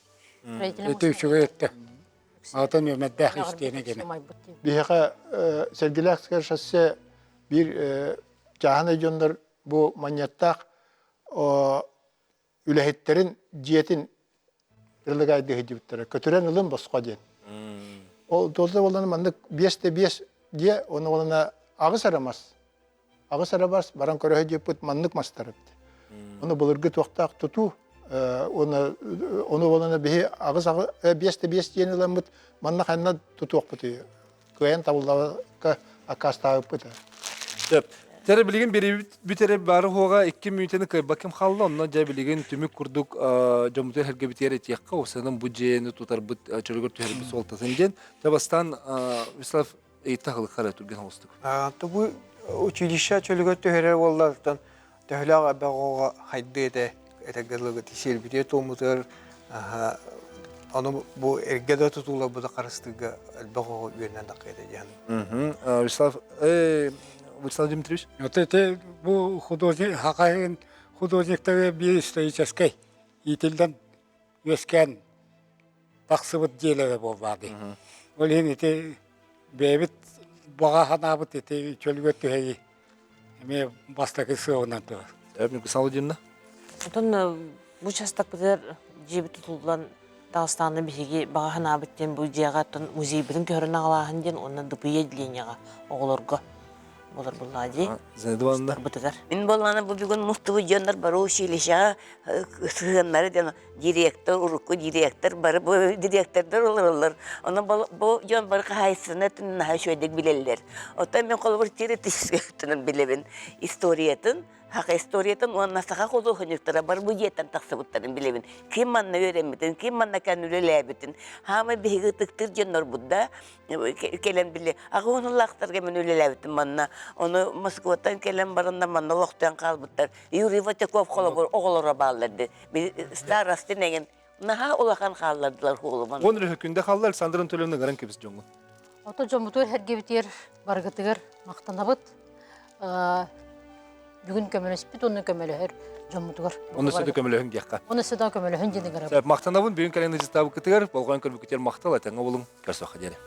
Ити үчүгэй өттө. Атын үөмэрдээх истиэнэ гэнэ. Биһиэхэ Сэргэлээх шоссе биир чааһынай дьоннор бу манньыаттаах үлэһиттэрин дьиэтин предлагайды сылдьыбыттара. Көтүрэн ылын босхо диэн. Ол туолта буоллана маннык биэс да биэс дьиэ, оны буолана аҕыс эрэ мас. Аҕыс эрэ мас баран көрө сылдьыппыт маннык мастар эбит. Оны былыргы туохтаах тутуу, оны ону буолана биһи аҕыс биэс да биэс диэн ыламмыт манна ханна тутуохпутуй кыайан табыллыбакка аккаастаабыппыт. Сөп. Тэрэ билигин бириибит бүтэрэ бары хуоҕа икки мүнүүтэни кыайбаккым хаалла. Онно дьэ билигин түмүк курдук дьоммутугар сэргэбитигэр этиэххэ, осанан бу дьиэни тутарбыт чөлүгэр түһэрбит суолтатын диэн. Дьэ бастаан Вячеслав ыйытта хылыкхара түргэн оҕустук. Бу училище чөлүгэр түһэрэр буоллартан төһөлөөх эбэх оҕо хайдыы этэ этэргэ дылы сиэрбитигэр туоммутугар ону бу эргэ да тутууларбыты харыстыырга элбэх оҕо үөрэнэн таххыта диэн. Вячеслав Вячеслав Дмитриевич? Вот это бу художник хакайын художниктары биир историческай иитиллэн үөскээн тахсыбыт дьиэлэрэ буолбаады. Ол иһин ити бэйэбит баҕа санаабыт ити чөлүгэр түһэри эмиэ бастакы сыалынан турар. Ньукусалдинна? Отон бу участокпытыгар дьиэбит тутуллан Дагыстааны биһиги баҕа санаабыт диэн бу дьиэҕэ оттон музейбытын көһөрөн аҕалааһын диэн уонна ДПЕ отделениеҕа оҕолорго болар буллаа дии. Зайдуанна. Мин буоллаҕына бу бүгүн мустубут дьоннор бары училищеҕа сыһыаннары диэн директор, урукку директор бары бу директордар олороллор. Онон бу дьон бары хаһаайыстыбаны наһаа үчүгэйдик билэллэр. Оттон мин холобур теоретически билэбин. Историятын, саха историятын уонна саха худуоһунньуктара бары бу дьиэттэн тахсыбыттарын билэбин. Ким манна үөрэммитин, ким манна кэлэн үлэлээбитин. Хаамай биһиги ытыктыыр дьоннорбут да кэлэн били аҕыһыылаахтарга мин үлэлээбитим манна. Ону Москваттан кэлэн баранна манна олохтоон хаалбыттар. Юрий Ватяков холобур оҕолоро бааллар ди. Старостин эҥин наһаа улахан хааллардылар хуолуман. Он күндэ халла Александр Анатольевна ыҥыран кэбис дьоҥҥун. Ото дьоммутугар сэргэбитигэр барыгытыгар махтанабыт. Бүгүн көмөлөспүт уонна көмөлөһөр дьоммутугар. Оны сөдө көмөлөһүн диэххэ. Оны сөдө көмөлөһүн диэн ыҥырабыт. Махтанабын бүгүн кэлэн ыжыстаабыккытыгар, болҕойон көрбүккүтүгэр махтал, этэҥҥэ буолуҥ, көрсүөххэ диэри.